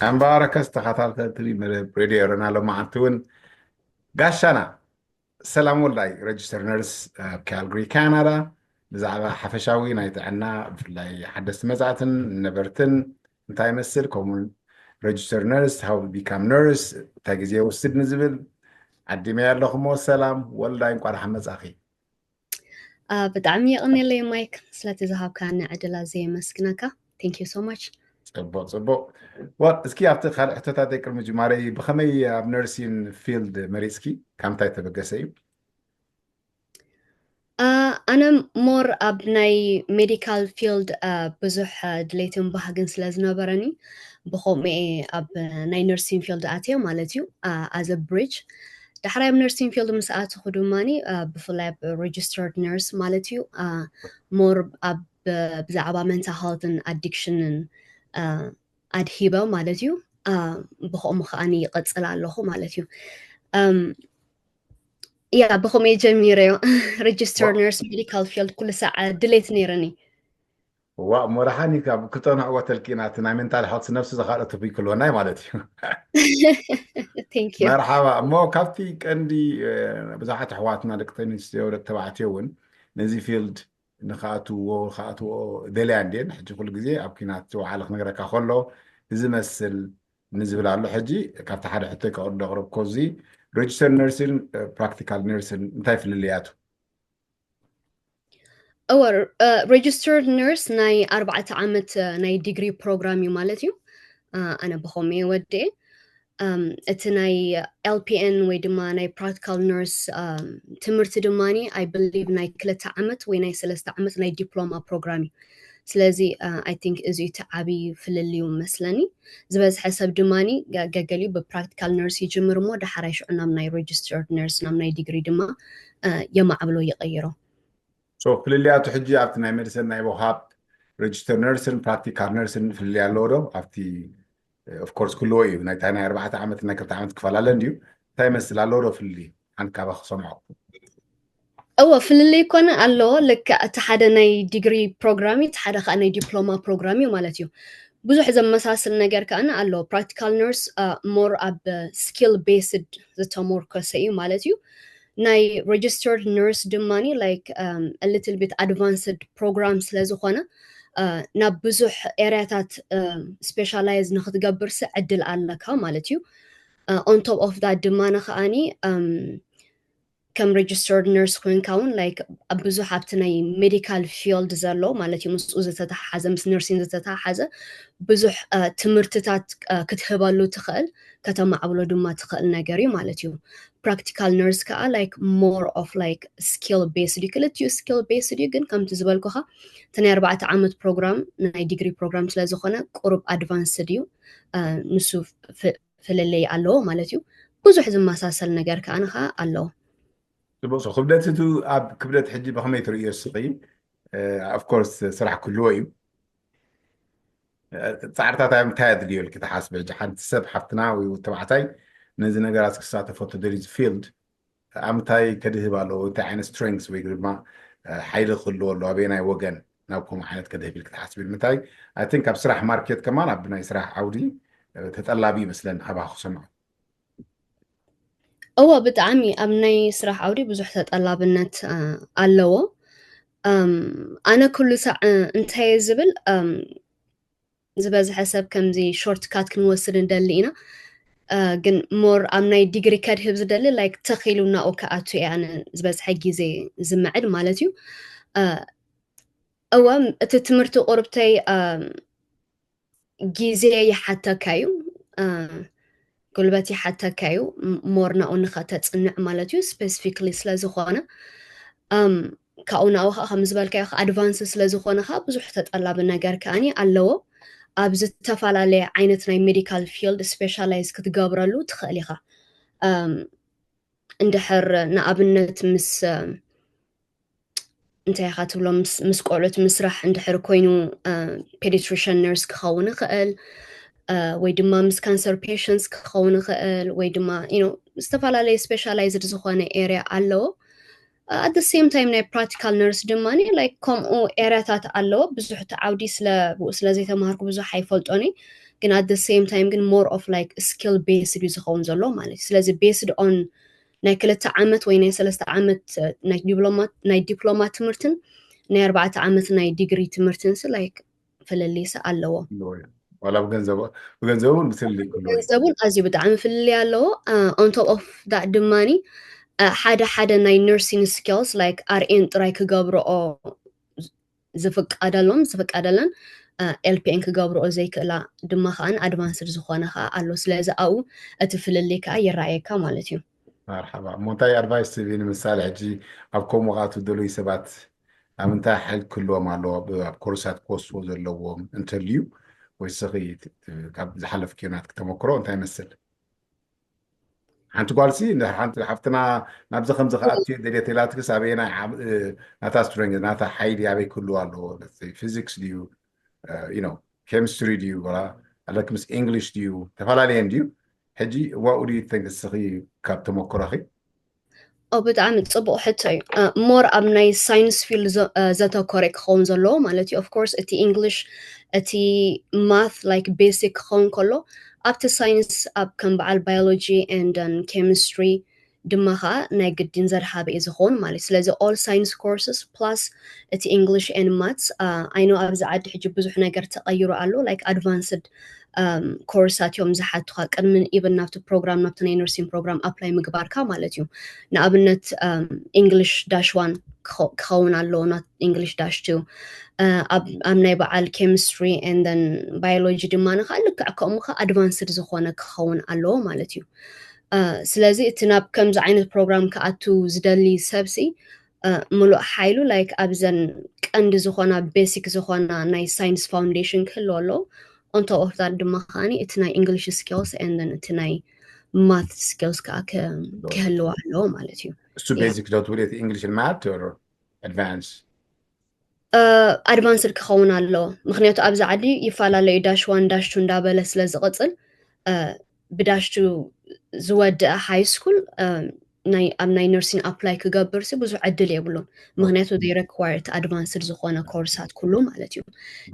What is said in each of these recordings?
ኣንባረከስ ተኸታተልቲ መደብ ሬድዮ ኤረና ሎማዓንቲ እውን ጋሻና ሰላም ወልዳይ፣ ረጅስተር ነርስ ኣብ ካልግሪ ካናዳ፣ ብዛዕባ ሓፈሻዊ ናይ ጥዕና ብፍላይ ሓደስቲ መጻእትን ነበርትን እንታይ ይመስል፣ ከምኡውን ረጅስተር ነርስ፣ how to become nurse፣ እንታይ ግዜ ይወስድ ንዝብል ዓዲመያ ኣለኹ። እሞ ሰላም ወልዳይ፣ እንቋዕ ደሓን መጻኺ። ብጣዕሚ የቐንየለይ ማይክ፣ ስለቲ ዝሃብካኒ ዕድል ኣዝየ የመስግነካ። Thank you so much። ጽቡቕ ጽቡቕ። ወል እስኪ ኣብቲ ካልእ ሕቶታተይ ቅድሚ ጅማረይ፣ ብኸመይ ኣብ ነርሲን ፊልድ መሪጽኪ? ካብ ምንታይ ተበገሰ እዩ? ኣነ ሞር ኣብ ናይ ሜዲካል ፊልድ ብዙሕ ድሌትን ባህግን ስለ ዝነበረኒ፣ ብኸምኡ እየ ኣብ ናይ ነርሲን ፊልድ ኣትየ ማለት እዩ፣ as a bridge። ዳሕራይ ኣብ ነርሲን ፊልድ ምስ ኣትኹ ድማኒ ብፍላይ ኣብ ረጅስተርድ ነርስ ማለት እዩ፣ ሞር ኣብ ብዛዕባ መንታል ሄልትን ኣዲክሽንን ኣድሂበ ማለት እዩ። ብኸምኡ ከዓኒ ይቐጽል ኣለኹ ማለት እዩ። ያ ብኸምኡ እየ ጀሚረዮ። ረጅስተር ነርስ ሜዲካል ፊልድ ኩሉ ሳዕ ድሌት ነይርኒ። ዋ እሞ ደሓን እዩ፣ ካብ ክጠንዕዎ ተልኪና እቲ ናይ ሜንታል ሄልት ነብሲ ዘኻልኦ ቶፒክ ክልወናይ ማለት እዩ። Thank you። መርሓባ። እሞ ካብቲ ቀንዲ ብዙሓት ኣሕዋትና ደቂ ተንስትዮ ደቂ ተባዕትዮ እውን ነዚ ፊልድ ንክኣትውዎ ክኣትዎ ደልያ እንድየን። ሕጂ ኩሉ ግዜ ኣብ ኲናት ዝወዓለ ክነግረካ ከሎ እዚ መስል ንዝብል ኣሎ። ሕጂ ካብቲ ሓደ ሕቶ ከቕርብ ደቕረብኮ እዚ ረጅስተር ነርሲን ፕራክቲካል ነርሲን እንታይ ፍልልያቱ? እወ ረጅስተርድ ነርስ ናይ ኣርባዕተ ዓመት ናይ ዲግሪ ፕሮግራም እዩ ማለት እዩ። ኣነ ብኸምኡ እየ ወዲኤ። እቲ ናይ ኤልፒኤን ወይ ድማ ናይ ፕራክቲካል ነርስ ትምህርቲ ድማኒ I believe ናይ ክልተ ዓመት ወይ ናይ ሰለስተ ዓመት ናይ ዲፕሎማ ፕሮግራም እዩ። ስለዚ I think እዚ እቲ ዓብዪ ፍልልዩ መስለኒ። ዝበዝሐ ሰብ ድማኒ ገገሊኡ ብፕራክቲካል ነርስ ይጅምር እሞ ዳሓራይ ሽዑ ናብ ናይ ረጅስተርድ ነርስ ናብ ናይ ዲግሪ ድማ የማዕብሎ ይቐይሮ። ፍልልያቱ ሕጂ ኣብቲ ናይ ሜዲሰን ናይ ወሃብ ረጅስተር ነርስን ፕራክቲካል ነርስን ፍልልይ ኣለዎ ዶ? ኣብቲ ኦፍኮርስ ክልዎ እዩ፣ ናይ ኣርባዕተ ዓመት ናይ ክልተ ዓመት ክፈላለ እንድዩ። እንታይ ይመስል ኣለዎ ዶ ፍልልይ? ሓንቲ ካባ ክሰምዖ። እወ ፍልልይ ኮነ ኣለዎ። ልክዕ እቲ ሓደ ናይ ዲግሪ ፕሮግራም እዩ፣ እቲ ሓደ ከዓ ናይ ዲፕሎማ ፕሮግራም እዩ ማለት እዩ። ብዙሕ ዘመሳስል ነገር ከዓኒ ኣለዎ። ፕራክቲካል ነርስ ሞር ኣብ ስኪል ቤስድ ዝተሞርኮሰ እዩ ማለት እዩ። ናይ ረጅስተርድ ነርስ ድማኒ like a little bit advanced ፕሮግራም ስለ ዝኾነ ናብ ብዙሕ ኤርያታት ስፔሻላይዝ ንክትገብር ሲ ዕድል ኣለካ ማለት እዩ። On top of that ድማ ንከዓኒ ከም ረጅስተርድ ነርስ ኮይንካ እውን like ኣብ ብዙሕ ኣብቲ ናይ ሜዲካል ፊልድ ዘሎ ማለት እዩ ምስኡ ዝተተሓሓዘ ምስ ነርሲን ዝተተሓሓዘ ብዙሕ ትምህርትታት ክትህበሉ ትኽእል ከተማዕብሎ ድማ ትኽእል ነገር እዩ ማለት እዩ። ፕራክቲካል ነርስ ከዓ like more of like skill based እዩ፣ ክልቲኡ ስኪል ቤስድ እዩ። ግን ከምቲ ዝበልኩኻ እቲ ናይ ኣርባዕተ ዓመት ፕሮግራም ናይ ዲግሪ ፕሮግራም ስለዝኾነ ቁሩብ ኣድቫንስድ እዩ። ንሱ ፍልልይ ኣለዎ ማለት እዩ። ብዙሕ ዝመሳሰል ነገር ከዓ ንኻ ኣለዎ። ጽቡቅ። ክብደት እቲ ኣብ ክብደት ሕጂ ብኸመይ ትርእዮ እስኺ? ኦፍኮርስ ስራሕ ክልዎ እዩ። ጻዕርታት እንታይ ኣድልዮ ኢልኪ ትሓስቢ? ሕጂ ሓንቲ ሰብ ሓፍትና ወይ ተባዕታይ ነዚ ነገራት ክሳተፎ ተደልዩ ፊልድ ኣብ ምንታይ ከድህብ ኣለዎ? እንታይ ዓይነት ስትሬንግስ ወይ ድማ ሓይሊ ክህልዎ ኣለዎ? ኣበየናይ ወገን ናብ ከምኡ ዓይነት ከድህብ ኢልኪ ትሓስቢ? ምንታይ I think ኣብ ስራሕ ማርኬት ከማን ኣብ ናይ ስራሕ ዓውዲ ተጠላቢ ይመስለኒ ካባኻ ክሰምዖ። እወ ብጣዕሚ ኣብ ናይ ስራሕ ዓውዲ ብዙሕ ተጠላብነት ኣለዎ። ኣነ ኩሉ ሳዕ እንታይ ዝብል ዝበዝሐ ሰብ ከምዚ ሾርት ካት ክንወስድ ንደሊ ኢና፣ ግን ሞር ኣብ ናይ ዲግሪ ከድህብ ዝደሊ like ተኺሉ ናኡ ክኣቱ እየ ኣነ ዝበዝሐ ግዜ ዝምዕድ ማለት እዩ። እወ እቲ ትምህርቲ ቁርብተይ ግዜ ይሓተካ እዩ፣ ጉልበት ይሓተካ እዩ። ሞር ናኡ ንኸተፅንዕ ማለት እዩ ስፔሲፊክሊ ስለዝኾነ ካብኡ ናኡ ከዓ ከም ዝበልካዮ ከዓ ኣድቫንስ ስለዝኾነ ከዓ ብዙሕ ተጠላቢ ነገር ከዓኒ ኣለዎ። ኣብ ዝተፈላለየ ዓይነት ናይ ሜዲካል ፊልድ ስፔሻላይዝ ክትገብረሉ ትኽእል ኢኻ። እንድሕር ንኣብነት ምስ እንታይ ኢኻ ትብሎ ምስ ቆልዑት ምስራሕ እንድሕር ኮይኑ ፔዲትሪሽን ነርስ ክኸውን ይኽእል፣ ወይ ድማ ምስ ካንሰር ፔሽንትስ ክኸውን ይኽእል፣ ወይ ድማ you know ዝተፈላለየ ስፔሻላይዝድ ዝኾነ ኤርያ ኣለዎ። At the same time ናይ ፕራክቲካል ነርስ ድማ like ከምኡ ኤርያታት ኣለዎ። ብዙሕ እቲ ዓውዲ ስለ ብኡ ስለ ዘይተማሃርኩ ብዙሕ ኣይፈልጦን እየ። ግን at the same time ግን more of like skill based እዩ ዝኸውን ዘሎ ማለት እዩ። ስለዚ based on ናይ ክልተ ዓመት ወይ ናይ ሰለስተ ዓመት ናይ ዲፕሎማ ትምህርትን ናይ ኣርባዕተ ዓመት ናይ ዲግሪ ትምህርትን ሲ like ፍልልይሲ ኣለዎ። ዋላ ብገንዘብ ብገንዘብ እውን ብትልልይ ክህልዎ እዩ። ገንዘቡን ኣዝዩ ብጣዕሚ ፍልልይ ኣለዎ። On top of that ድማኒ ሓደ ሓደ ናይ nursing skills like RN ጥራይ ክገብርኦ ዝፍቀደሎም ዝፍቀደለን LPN ክገብርኦ ዘይክእላ ድማ ከዓን advanced ዝኾነ ከዓ ኣሎ። ስለዚ ኣብኡ እቲ ፍልልይ ከዓ ይረኣየካ ማለት እዩ። መርሓባ። እሞ እንታይ ኣድቫይስ ትህቢ? ንምሳሌ ሕጂ ኣብ ከምኡ ክኣትዉ ደለዩ ሰባት ኣብ እንታይ ሓይል ክህልዎም ኣለዎ? ኣብ ኮርሳት ክወስዎ ዘለዎም እንተልዩ ወይ ስኺ ካብ ዝሓለፍክዮ ናትክ ተመክሮ እንታይ ይመስል? ሓንቲ ጓልሲ እንድሕር ሓንቲ ሓፍትና ናብዚ ከምዚ ክኣትዩ ደልየት ኢላትክስ ኣበየናይ ዓብ- እ፣ ናታ ስትሬንግ ናታ ሓይሊ ኣበይ ክህልዎ ኣለዎ? ፊዚክስ ድዩ ኬሚስትሪ ድዩ ላ ኣለክ ምስ ኢንግሊሽ ድዩ ተፈላለየን ድዩ? ሕጂ what would you think እስኺ ካብ ተመክሮኺ? ኦ ብጣዕሚ ፅቡቅ ሕቶ እዩ። ሞር ኣብ ናይ ሳይንስ ፊልድ ዘተኮረ ክኸውን ዘለዎ ማለት እዩ። Of course እቲ ኢንግሊሽ እቲ ማት like basic ክኸውን ከሎ ኣብቲ ሳይንስ ኣብ ከም በዓል biology and chemistry ድማ ከዓ ናይ ግድን ዘድሃበ እዩ ዝኸውን ማለት እዩ። ስለዚ all science courses plus እቲ English and maths I know ኣብዚ ዓዲ ሕጂ ብዙሕ ነገር ተቐይሩ ኣሎ like advanced ኮርሳት እዮም ዝሓቱኻ ቅድሚ even ናብቲ ፕሮግራም ናብቲ ናይ nursing program apply ምግባርካ ማለት እዩ። ንኣብነት English dash one ክኸውን ኣለዎ English dash two ኣብ ናይ በዓል chemistry and biology ድማ ንካ ልክዕ ከምኡ ከ advanced ዝኾነ ክኸውን ኣለዎ ማለት እዩ። ስለዚ እቲ ናብ ከምዚ ዓይነት ፕሮግራም ክኣቱ ዝደሊ ሰብሲ ምሉእ ሓይሉ like ኣብዘን ቀንዲ ዝኾና basic ዝኾና ናይ science foundation ክህልዎ ኣለዎ። On top of that ድማ ከዓኒ እቲ ናይ English skills and then እቲ ናይ math skills ከዓ ክህልዎ ኣለዎ ማለት እዩ። እሱ basic ዶ ትብል እቲ English and math or advance? Advanced ክኸውን ኣለዎ። ምክንያቱ ኣብዚ ዓዲ ይፈላለዩ dash one dash two እንዳበለ ስለ ዝቕፅል ብ dash two ዝወደአ high school ኣብ ናይ nursing apply ክገብር ሲ ብዙሕ ዕድል የብሉን። ምክንያቱ they require advanced ዝኾነ ኮርሳት ኩሉ ማለት እዩ።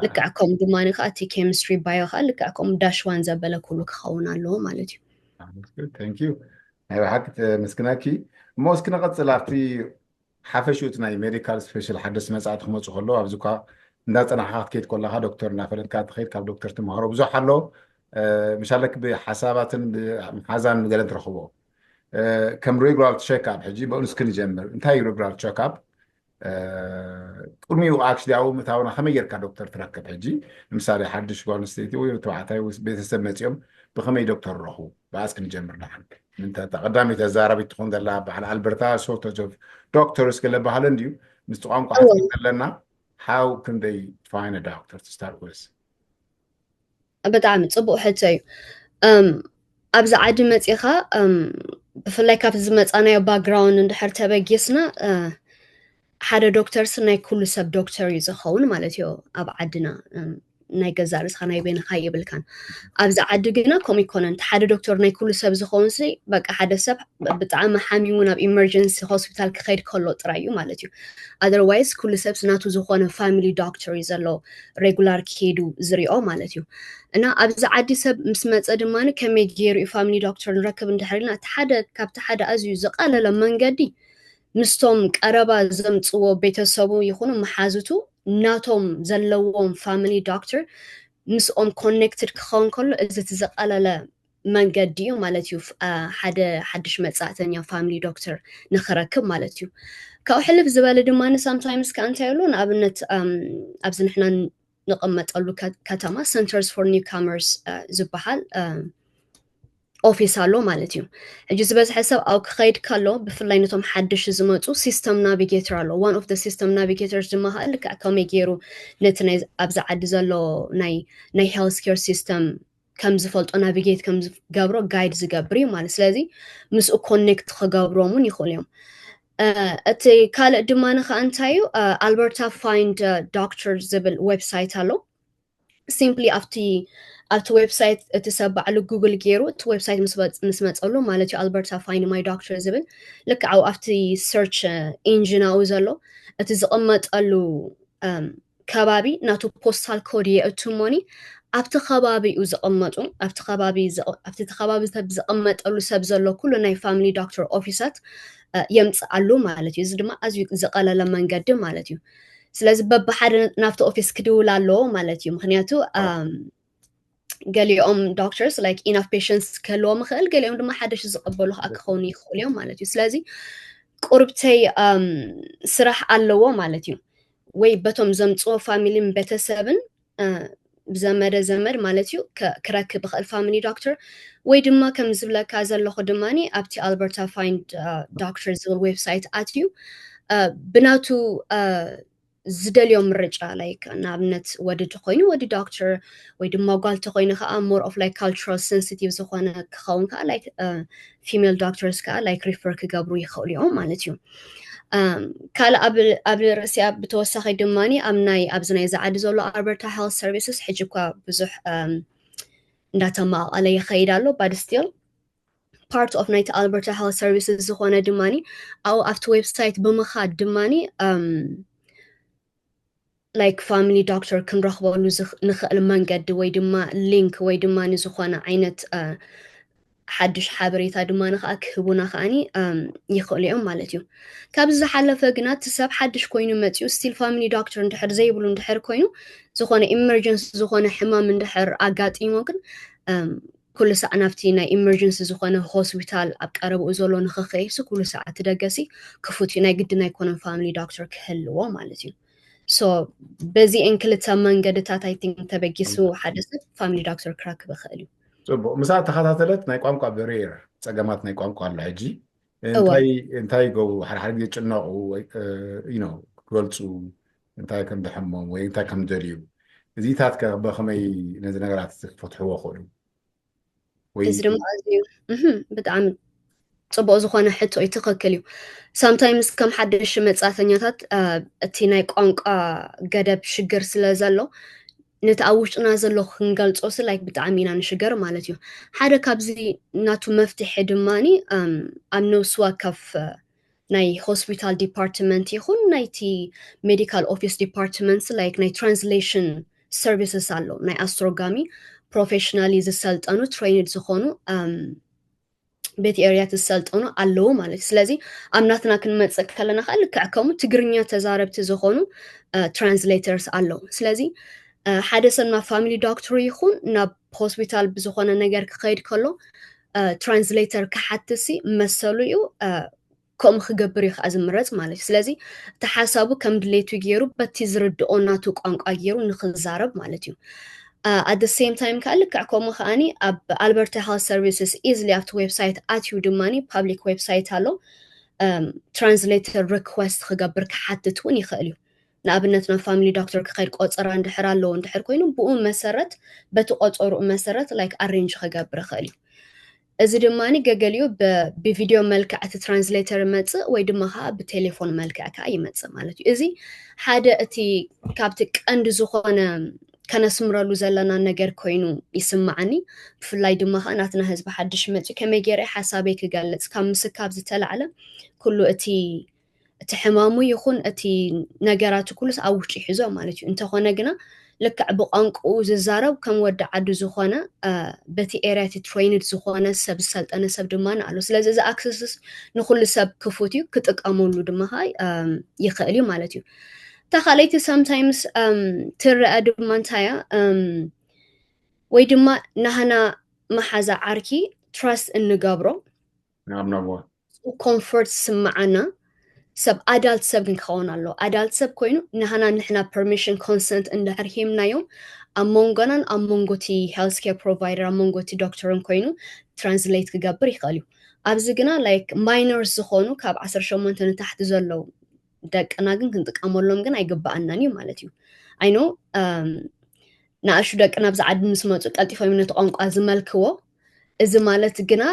ልክዕ ከምኡ ድማ ከዓ እቲ chemistry bio ከዓ ልክዕ ከምኡ dash one ዘበለ ኩሉ ክኸውን ኣለዎ ማለት እዩ። Thank you። ናይ ብሓቂ ተመስግነኪ። እሞ እስኪ ንቐፅል ኣብቲ ሓፈሽኡ እቲ ናይ ሜዲካል ስፔሻል ሓደስቲ መፃእቲ ክመፁ ከለዉ ኣብዚ እኳ እንዳፀናሕካ ክትከይድ ከለካ ዶክተር እናፈለጥካ ትኸይድ ካብ ዶክተር ትምሃሮ ብዙሕ ኣሎ። ምሻለክ ብሓሳባትን ብመሓዛን ብገለን ትረኽቦ። ከም regular check up ሕጂ በእኑ እስኪ ንጀምር እንታይ እዩ regular check up? ቅድሚኡ actually ኣብኡ ምእታውና ከመይ ጌርካ ዶክተር ትረክብ? ሕጂ ንምሳሌ ሓድሽ ጓል ኣንስተይቲ ወይ ተባዕታይ ወይ ቤተሰብ መፂኦም ብኸመይ ዶክተር ረኽቡ? ብኣስ ክንጀምር ንሓን ምንታ እታ ቀዳመይቲ ተዛራቢት ትኾን ዘላ በዓል ኣልበርታ shortage of doctors ገለ ባህለ እንድዩ ምስቲ ቋንቋ ዘለና how can they find a doctor to start with? ብጣዕሚ ፅቡቅ ሕቶ እዩ። ኣብዚ ዓዲ መፂኻ ብፍላይ ካብቲ ዝመፃናዮ background እንድሕር ተበጊስና ሓደ ዶክተር ሲ ናይ ኩሉ ሰብ ዶክተር እዩ ዝኸውን ማለት እዩ ኣብ ዓድና። ናይ ገዛእ ርእስኻ ናይ በይንኻ የብልካን። ኣብዚ ዓዲ ግና ከምኡ ኣይኮነን። እቲ ሓደ ዶክተር ናይ ኩሉ ሰብ ዝኸውን ሲ በቃ ሓደ ሰብ ብጣዕሚ ሓሚሙ ናብ emergency hospital ክኸይድ ከሎ ጥራይ እዩ ማለት እዩ። Otherwise ኩሉ ሰብ ናቱ ዝኾነ family doctor እዩ ዘለዎ regular ከይዱ ዝሪኦ ማለት እዩ። እና ኣብዚ ዓዲ ሰብ ምስ መፀ ድማ ከመይ ገይሩ እዩ family doctor ንረክብ እንድሕር ኢልና እቲ ሓደ ካብቲ ሓደ ኣዝዩ ዝቐለለ መንገዲ ምስቶም ቀረባ ዘምፅዎ ቤተሰቡ ይኹኑ መሓዝቱ ናቶም ዘለዎም family doctor ምስኦም connected ክኸውን ከሎ እዚ እቲ ዝቐለለ መንገዲ እዩ ማለት እዩ። ሓደ ሓድሽ መፃእተኛ family doctor ንክረክብ ማለት እዩ። ካብኡ ሕልፍ ዝበለ ድማ sometimes ከ እንታይ ይብሉ ንኣብነት ኣብዚ ንሕና ንቕመጠሉ ከተማ Centers for Newcomers ዝበሃል ኦፊስ ኣሎ ማለት እዩ። ሕጂ ዝበዝሐ ሰብ ኣብ ክኸይድ ከሎ ብፍላይ ነቶም ሓድሽ ዝመፁ system navigator ኣሎ። One of the system navigators ድማ ከዓ ልክዕ ከመይ ገይሩ ነቲ ኣብዚ ዓዲ ዘሎ ናይ health care system ከም ዝፈልጦ navigate ከም ዝገብሮ guide ዝገብር እዩ ማለት። ስለዚ ምስኡ connect ክገብሮም እውን ይኽእሉ እዮም። እቲ ካልእ ድማ ንኸዓ እንታይ እዩ Alberta Find Doctor ዝብል website ኣሎ። Simply ኣብቲ ኣብቲ website እቲ ሰብ ባዕሉ Google ገይሩ እቲ website ምስ መፀሉ ማለት እዩ Alberta Find My Doctor ዝብል ልክዕ ኣብቲ search engine ኡ ዘሎ እቲ ዝቕመጠሉ ከባቢ ናቱ postal code የእቱ እሞኒ ኣብቲ ከባቢኡ ዝቕመጡ ኣብቲ ከባቢ ዝቕ- ኣብቲ እቲ ከባቢ ሰብ ዝቕመጠሉ ሰብ ዘሎ ኩሉ ናይ ፋሚሊ ዶክተር ኦፊሳት እ፣ የምፅኣሉ ማለት እዩ። እዚ ድማ ኣዝዩ ዝቐለለ መንገዲ ማለት እዩ። ስለዚ በብሓደ ናብቲ ኦፊስ ክድውል ኣለዎ ማለት እዩ። ምክንያቱ ኣም፣ ገሊኦም ዶክተርስ ላይክ ኢናፍ ፔሽንትስ ክህልዎም ይኽእል፣ ገሊኦም ድማ ሓደሽ ዝቕበሉ ከዓ ክኸውን ይኽእሉ እዮም ማለት እዩ። ስለዚ ቁርብተይ ኣም፣ ስራሕ ኣለዎ ማለት እዩ። ወይ በቶም ዘምፅዎ ፋሚሊን ቤተሰብን እ፣ ብዘመደ ዘመድ ማለት እዩ ከ- ክረክብ ይኽእል ፋሚሊ ዶክተር። ወይ ድማ ከም ዝብለካ ዘለኹ ድማ ኣብቲ ኣልበርታ ፋይንድ ዶክተር ዝብል ዌብሳይት ኣትዩ እ፣ ብናቱ እ፣ ዝደልዮ ምርጫ ላይክ ንኣብነት ወዲ ተኮይኑ ወዲ ዶክተር ወይ ድማ ጓል ተኮይኑ ከዓ ሞር ኦፍ ላይክ ካልቸራል ሴንሲቲቭ ዝኾነ ክኸውን ከዓ ላይክ ፊሜል ዶክተርስ ከዓ ላይክ ሪፈር ክገብሩ ይኽእሉ እዮም ማለት እዩ። ኣም፣ ካልእ ኣብ ኣብ ርእሲኣ ብተወሳኺ ድማ ኣብ ናይ ኣብዚ ናይ ዝዓዲ ዘሎ ኣልበርታ ሄልት ሰርቪስስ ሕጂ እኳ ብዙሕ ኣም፣ እንዳተማቐለ ይኸይድ ኣሎ but still ፓርት ኦፍ ናይቲ ኣልበርታ ሄልት ሰርቪስስ ዝኾነ ድማ ኣብኡ ኣብቲ ዌብሳይት ብምኻድ ድማ ላይክ ፋሚሊ ዶክተር ክንረኽበሉ ዝኽ- ንኽእል መንገዲ ወይ ድማ ሊንክ ወይ ድማ ንዝኾነ ዓይነት እ፣ ሓድሽ ሓበሬታ ድማ ንኸዓ ክህቡና ከዓኒ እም፣ ይኽእሉ እዮም ማለት እዩ። ካብዚ ዝሓለፈ ግና እቲ ሰብ ሓድሽ ኮይኑ መፂኡ ስቲል ፋሚሊ ዶክተር እንድሕር ዘይብሉ እንድሕር ኮይኑ ዝኾነ ኢመርጀንሲ ዝኾነ ሕማም እንድሕር ኣጋጢሞ ግን እም፣ ኩሉ ሳዕ ናብቲ ናይ ኢመርጀንሲ ዝኾነ ሆስፒታል ኣብ ቀረብኡ ዘሎ ንኽኸይድሲ ኩሉ ሳዕ እቲ ደገሲ ክፉት እዩ። ናይ ግድን ኣይኮነን ፋሚሊ ዶክተር ክህልዎ ማለት እዩ። ሶ በዚአን ክልተ መንገድታት ኣይ ቲንክ ተበጊሱ ሓደ ሰብ ፋሚሊ ዶክተር ክረክብ ይኽእል እዩ። ፅቡቅ። ምስኣ ተኸታተለት ናይ ቋንቋ በሪየር፣ ፀገማት ናይ ቋንቋ ኣሎ ሕጂ። እንታይ እንታይ ይገብሩ፣ ሓደ ሓደ ግዜ ጭነቑ ወይ ዩ ክገልፁ እንታይ ከም ደሐሞም ወይ እንታይ ከም ደልዩ፣ እዚታት ከ በኸመይ ነዚ ነገራት ክፈትሕዎ ክእሉ? ወይ እዚ ድማ ኣዝዩ እህም፣ ብጣዕሚ ፅቡቅ ዝኾነ ሕቶ እዩ። ትኽክል እዩ። ሳምታይምስ ከም ሓደሽ መጻተኛታት እ፣ እቲ ናይ ቋንቋ ገደብ ሽግር ስለ ዘሎ ነቲ ኣብ ውሽጥና ዘሎ ክንገልፆ ሲ ላይክ ብጣዕሚ ኢና ንሽገር ማለት እዩ። ሓደ ካብዚ ናቱ መፍትሒ ድማኒ እም፣ ኣብ ነብሲ ወከፍ እ፣ ናይ ሆስፒታል ዲፓርትመንት ይኹን ናይቲ ሜዲካል ኦፊስ ዲፓርትመንት ላይክ ናይ ትራንስሌሽን ሰርቪስስ ኣሎ፣ ናይ ኣስትሮጋሚ ፕሮፌሽናሊ ዝሰልጠኑ ትሬይንድ ዝኾኑ እም፣ ቤት ኤርያት ዝሰልጠኑ ኣለዉ ማለት እዩ። ስለዚ ኣብ ናትና ክንመፅእ ከለና ከዓ ልክዕ ከምኡ ትግርኛ ተዛረብቲ ዝኾኑ ትራንስሌተርስ ኣለዉ። ስለዚ እ፣ ሓደ ሰብ ናብ ፋሚሊ ዶክተር ይኹን ናብ ሆስፒታል ብዝኾነ ነገር ክኸይድ ከሎ ትራንስሌተር ክሓትሲ መሰሉ እዩ። እ፣ ከምኡ ክገብር እዩ ከዓ ዝምረፅ ማለት እዩ። ስለዚ እቲ ሓሳቡ ከም ድሌቱ ገይሩ በቲ ዝርድኦ ናቱ ቋንቋ ገይሩ ንክዛረብ ማለት እዩ። ኣት ሴም ታይም ከዓ ልክዕ ከምኡ ከዓኒ ኣብ ኣልበርታ ሄልት ሰርቪስስ ኢዝሊ ኣብቲ ዌብሳይት ኣትዩ ድማኒ ፓብሊክ ዌብሳይት ኣሎ ትራንስሌተር ሪኩዌስት ክገብር ክሓትት እውን ይኽእል እዩ። ንኣብነት ናብ ፋሚሊ ዶክተር ክኸይድ ቆፀራ እንድሕር ኣለዎ እንድሕር ኮይኑ ብኡ መሰረት በቲ ቆፀርኡ መሰረት ላይክ ኣሬንጅ ክገብር ይኽእል እዩ። እዚ ድማ ገገሊኡ ብ- ብቪድዮ መልክዕ እቲ ትራንስሌተር ይመፅእ ወይ ድማ ከዓ ብቴሌፎን መልክዕ ከዓ ይመፅእ ማለት እዩ። እዚ ሓደ እቲ ካብቲ ቀንዲ ዝኾነ ከነስምረሉ ዘለና ነገር ኮይኑ ይስማዓኒ። ብፍላይ ድማ ከዓ ናትና ህዝቢ ሓድሽ መፅኡ ከመይ ገይረ ሓሳበይ ክገልፅ ካብ ምስካብ ዝተላዕለ ኩሉ እቲ እቲ ሕማሙ ይኹን እቲ ነገራቱ ኩሉስ ኣብ ውሽጡ ይሕዞ ማለት እዩ። እንተኾነ ግና ልክዕ ብቋንቋኡ ዝዛረብ ከም ወዲ ዓዱ ዝኾነ እ፣ በቲ ኤርያ እቲ ትሬይንድ ዝኾነ ሰብ ዝሰልጠነ ሰብ ድማ ኣሎ። ስለዚ እዚ ኣክሰስስ ንኩሉ ሰብ ክፉት እዩ፣ ክጥቀመሉ ድማ ከዓ እም፣ ይኽእል እዩ ማለት እዩ። እታ ካልኣይቲ ሳምታይምስ እም፣ ትረአ ድማ እንታይ እያ እም፣ ወይ ድማ ናህና መሓዛ ዓርኪ ትራስት እንገብሮ ናብ ነቦ ኮምፎርት ስምዓና ሰብ ኣዳልት ሰብ ግን ክኸውን ኣለዎ። ኣዳልት ሰብ ኮይኑ ንሃና ንሕና ፐርሚሽን ኮንሰንት እንድሕር ሂምናዮም ኣብ መንጎናን ኣብ መንጎቲ ሄልት ኬር ፕሮቫይደር ኣብ መንጎቲ ዶክተርን ኮይኑ ትራንስሌት ክገብር ይኽእል እዩ። ኣብዚ ግና ላይክ ማይነርስ ዝኾኑ ካብ ዓሰርተ ሸሞንተ ንታሕቲ ዘለዉ ደቅና ግን ክንጥቀመሎም ግን ኣይግበኣናን እዩ ማለት እዩ። ኣይኖ ንኣሹ ደቅና ኣብዚ ዓዲ ምስ መፁ ቀልጢፎም ነቲ ቋንቋ ዝመልክዎ። እዚ ማለት ግና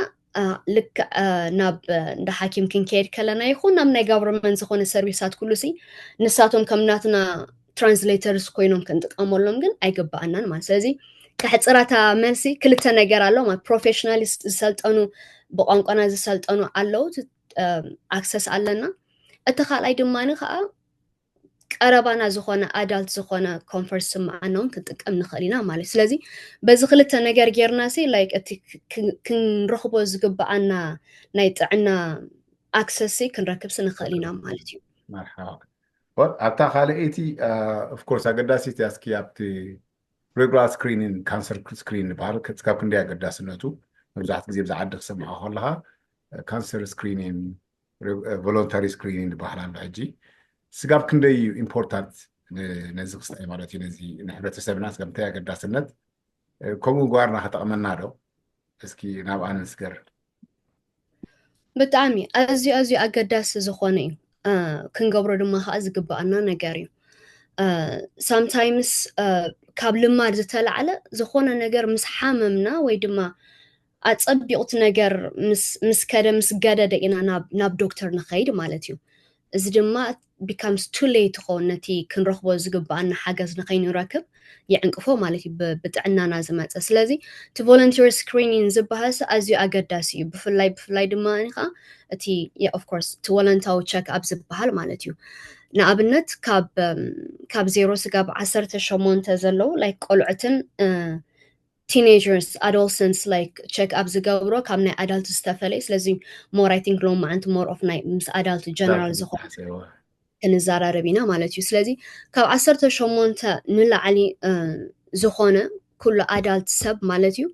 አ፣ ልክዕ አ፣ ናብ አ፣ እንዳ ሓኪም ክንከየድ ከለና ይኹን ናብ ናይ ጋቨርንመንት ዝኾነ ሰርቪሳት ኩሉ ሲ ንሳቶም ከም ናትና ትራንስሌተርስ ኮይኖም ክንጥቀመሎም ግን ኣይግበኣናን ማለት። ስለዚ ከሕፅራታ መልሲ ክልተ ነገር ኣሎ ማለት ፕሮፌሽናል ዝሰልጠኑ ብቋንቋና ዝሰልጠኑ ኣለዉ፣ እቲ፣ አ፣ ኣክሰስ ኣለና። እቲ ካልኣይ ድማ ከዓ ቀረባና ዝኾነ ኣዳልት ዝኾነ ኮንፈርት ስምዓና እውን ክንጥቀም ንኽእል ኢና ማለት እዩ። ስለዚ በዚ ክልተ ነገር ጌርና ሲ ላይክ እቲ ክንረኽቦ ዝግብኣና ናይ ጥዕና ኣክሰስ ክንረክብሲ ንኽእል ኢና ማለት እዩ። ኣብታ ካልኣይቲ ኦፍኮርስ ኣገዳሲት ያስኪ ኣብቲ ሬጉላር ስክሪኒን ካንሰር ስክሪን ዝበሃል ስጋብ ክንደይ ኣገዳስነቱ መብዛሕት ግዜ ብዛ ዓዲ ክሰምዖ ከለካ ካንሰር ስክሪኒን ቮሎንታሪ ስክሪኒን ዝበሃል ኣሎ ሕጂ ስጋብ ክንደይ እዩ ኢምፖርታንት ነዚ ክስታይ ማለት እዩ ነዚ ንሕብረተሰብና ስጋብ እንታይ ኣገዳስነት ከምኡ ምግባርና ክጠቕመና ዶ እስኪ ናብኣ ንስገር ብጣዕሚ ኣዝዩ ኣዝዩ ኣገዳሲ ዝኾነ እዩ ክንገብሮ ድማ ከዓ ዝግብኣና ነገር እዩ ሳምታይምስ ካብ ልማድ ዝተላዕለ ዝኾነ ነገር ምስ ሓመምና ወይ ድማ ኣፀቢቑት ነገር ምስ ከደ ምስ ገደደ ኢና ናብ ዶክተር ንኸይድ ማለት እዩ እዚ ድማ becomes too late ይኸውን ነቲ ክንረኽቦ ዝግብኣና ሓገዝ ንኸይንረክብ ይዕንቅፎ ማለት እዩ ብጥዕናና ዝመፀ ስለዚ እቲ volunteer screening ዝበሃልሲ ኣዝዩ ኣገዳሲ እዩ ብፍላይ ብፍላይ ድማ ከዓ እቲ of course እቲ ወለንታዊ check up ዝበሃል ማለት እዩ ንኣብነት ካብ ካብ ዜሮ ስጋብ ዓሰርተ ሸሞንተ ዘለዉ like ቆልዑትን teenagers adolescents like check up ዝገብሮ ካብ ናይ ኣዳልት ዝተፈለዩ ስለዚ more I think ሎም መዓንቲ more of ናይ ምስ ኣዳልት general ዝኾነ ክንዘራረብ ኢና ማለት እዩ ስለዚ ካብ ዓሰርተ ሸሞንተ ንላዕሊ ዝኾነ ኩሉ ኣዳልት ሰብ ማለት እዩ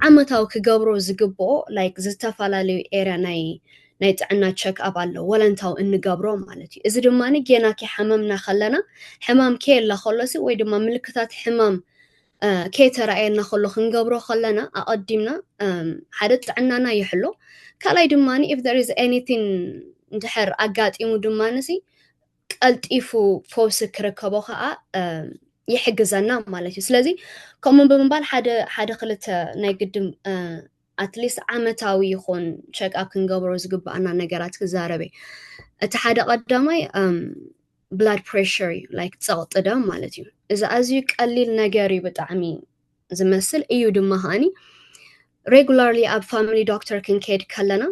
ዓመታዊ ክገብሮ ዝግብኦ like ዝተፈላለዩ ኤርያ ናይ ናይ ጥዕና ቸክ ኣብ ኣሎ ወለንታዊ እንገብሮ ማለት እዩ እዚ ድማ ጌና ከይሓመምና ከለና ሕማም ከየላ ከሎሲ ወይ ድማ ምልክታት ሕማም ከይተራእየና ከሎ ክንገብሮ ከለና ኣቐዲምና ሓደ ጥዕናና ይሕሎ ካልኣይ ድማ if there is anything እንድሕር ኣጋጢሙ ድማ ንሲ ቀልጢፉ ፈውሲ ክርከቦ ከዓ ይሕግዘና ማለት እዩ ስለዚ ከምኡ ብምባል ሓደ ሓደ ክልተ ናይ ግድም ኣትሊስት ዓመታዊ ይኹን ቸክኣፕ ክንገብሮ ዝግብኣና ነገራት ክዛረበ እቲ ሓደ ቀዳማይ ብላድ ፕሬሽር እዩ ላይክ ፀቕጢ ደም ማለት እዩ እዚ ኣዝዩ ቀሊል ነገር እዩ ብጣዕሚ ዝመስል እዩ ድማ ከዓኒ ሬጉላርሊ ኣብ ፋሚሊ ዶክተር ክንከይድ ከለና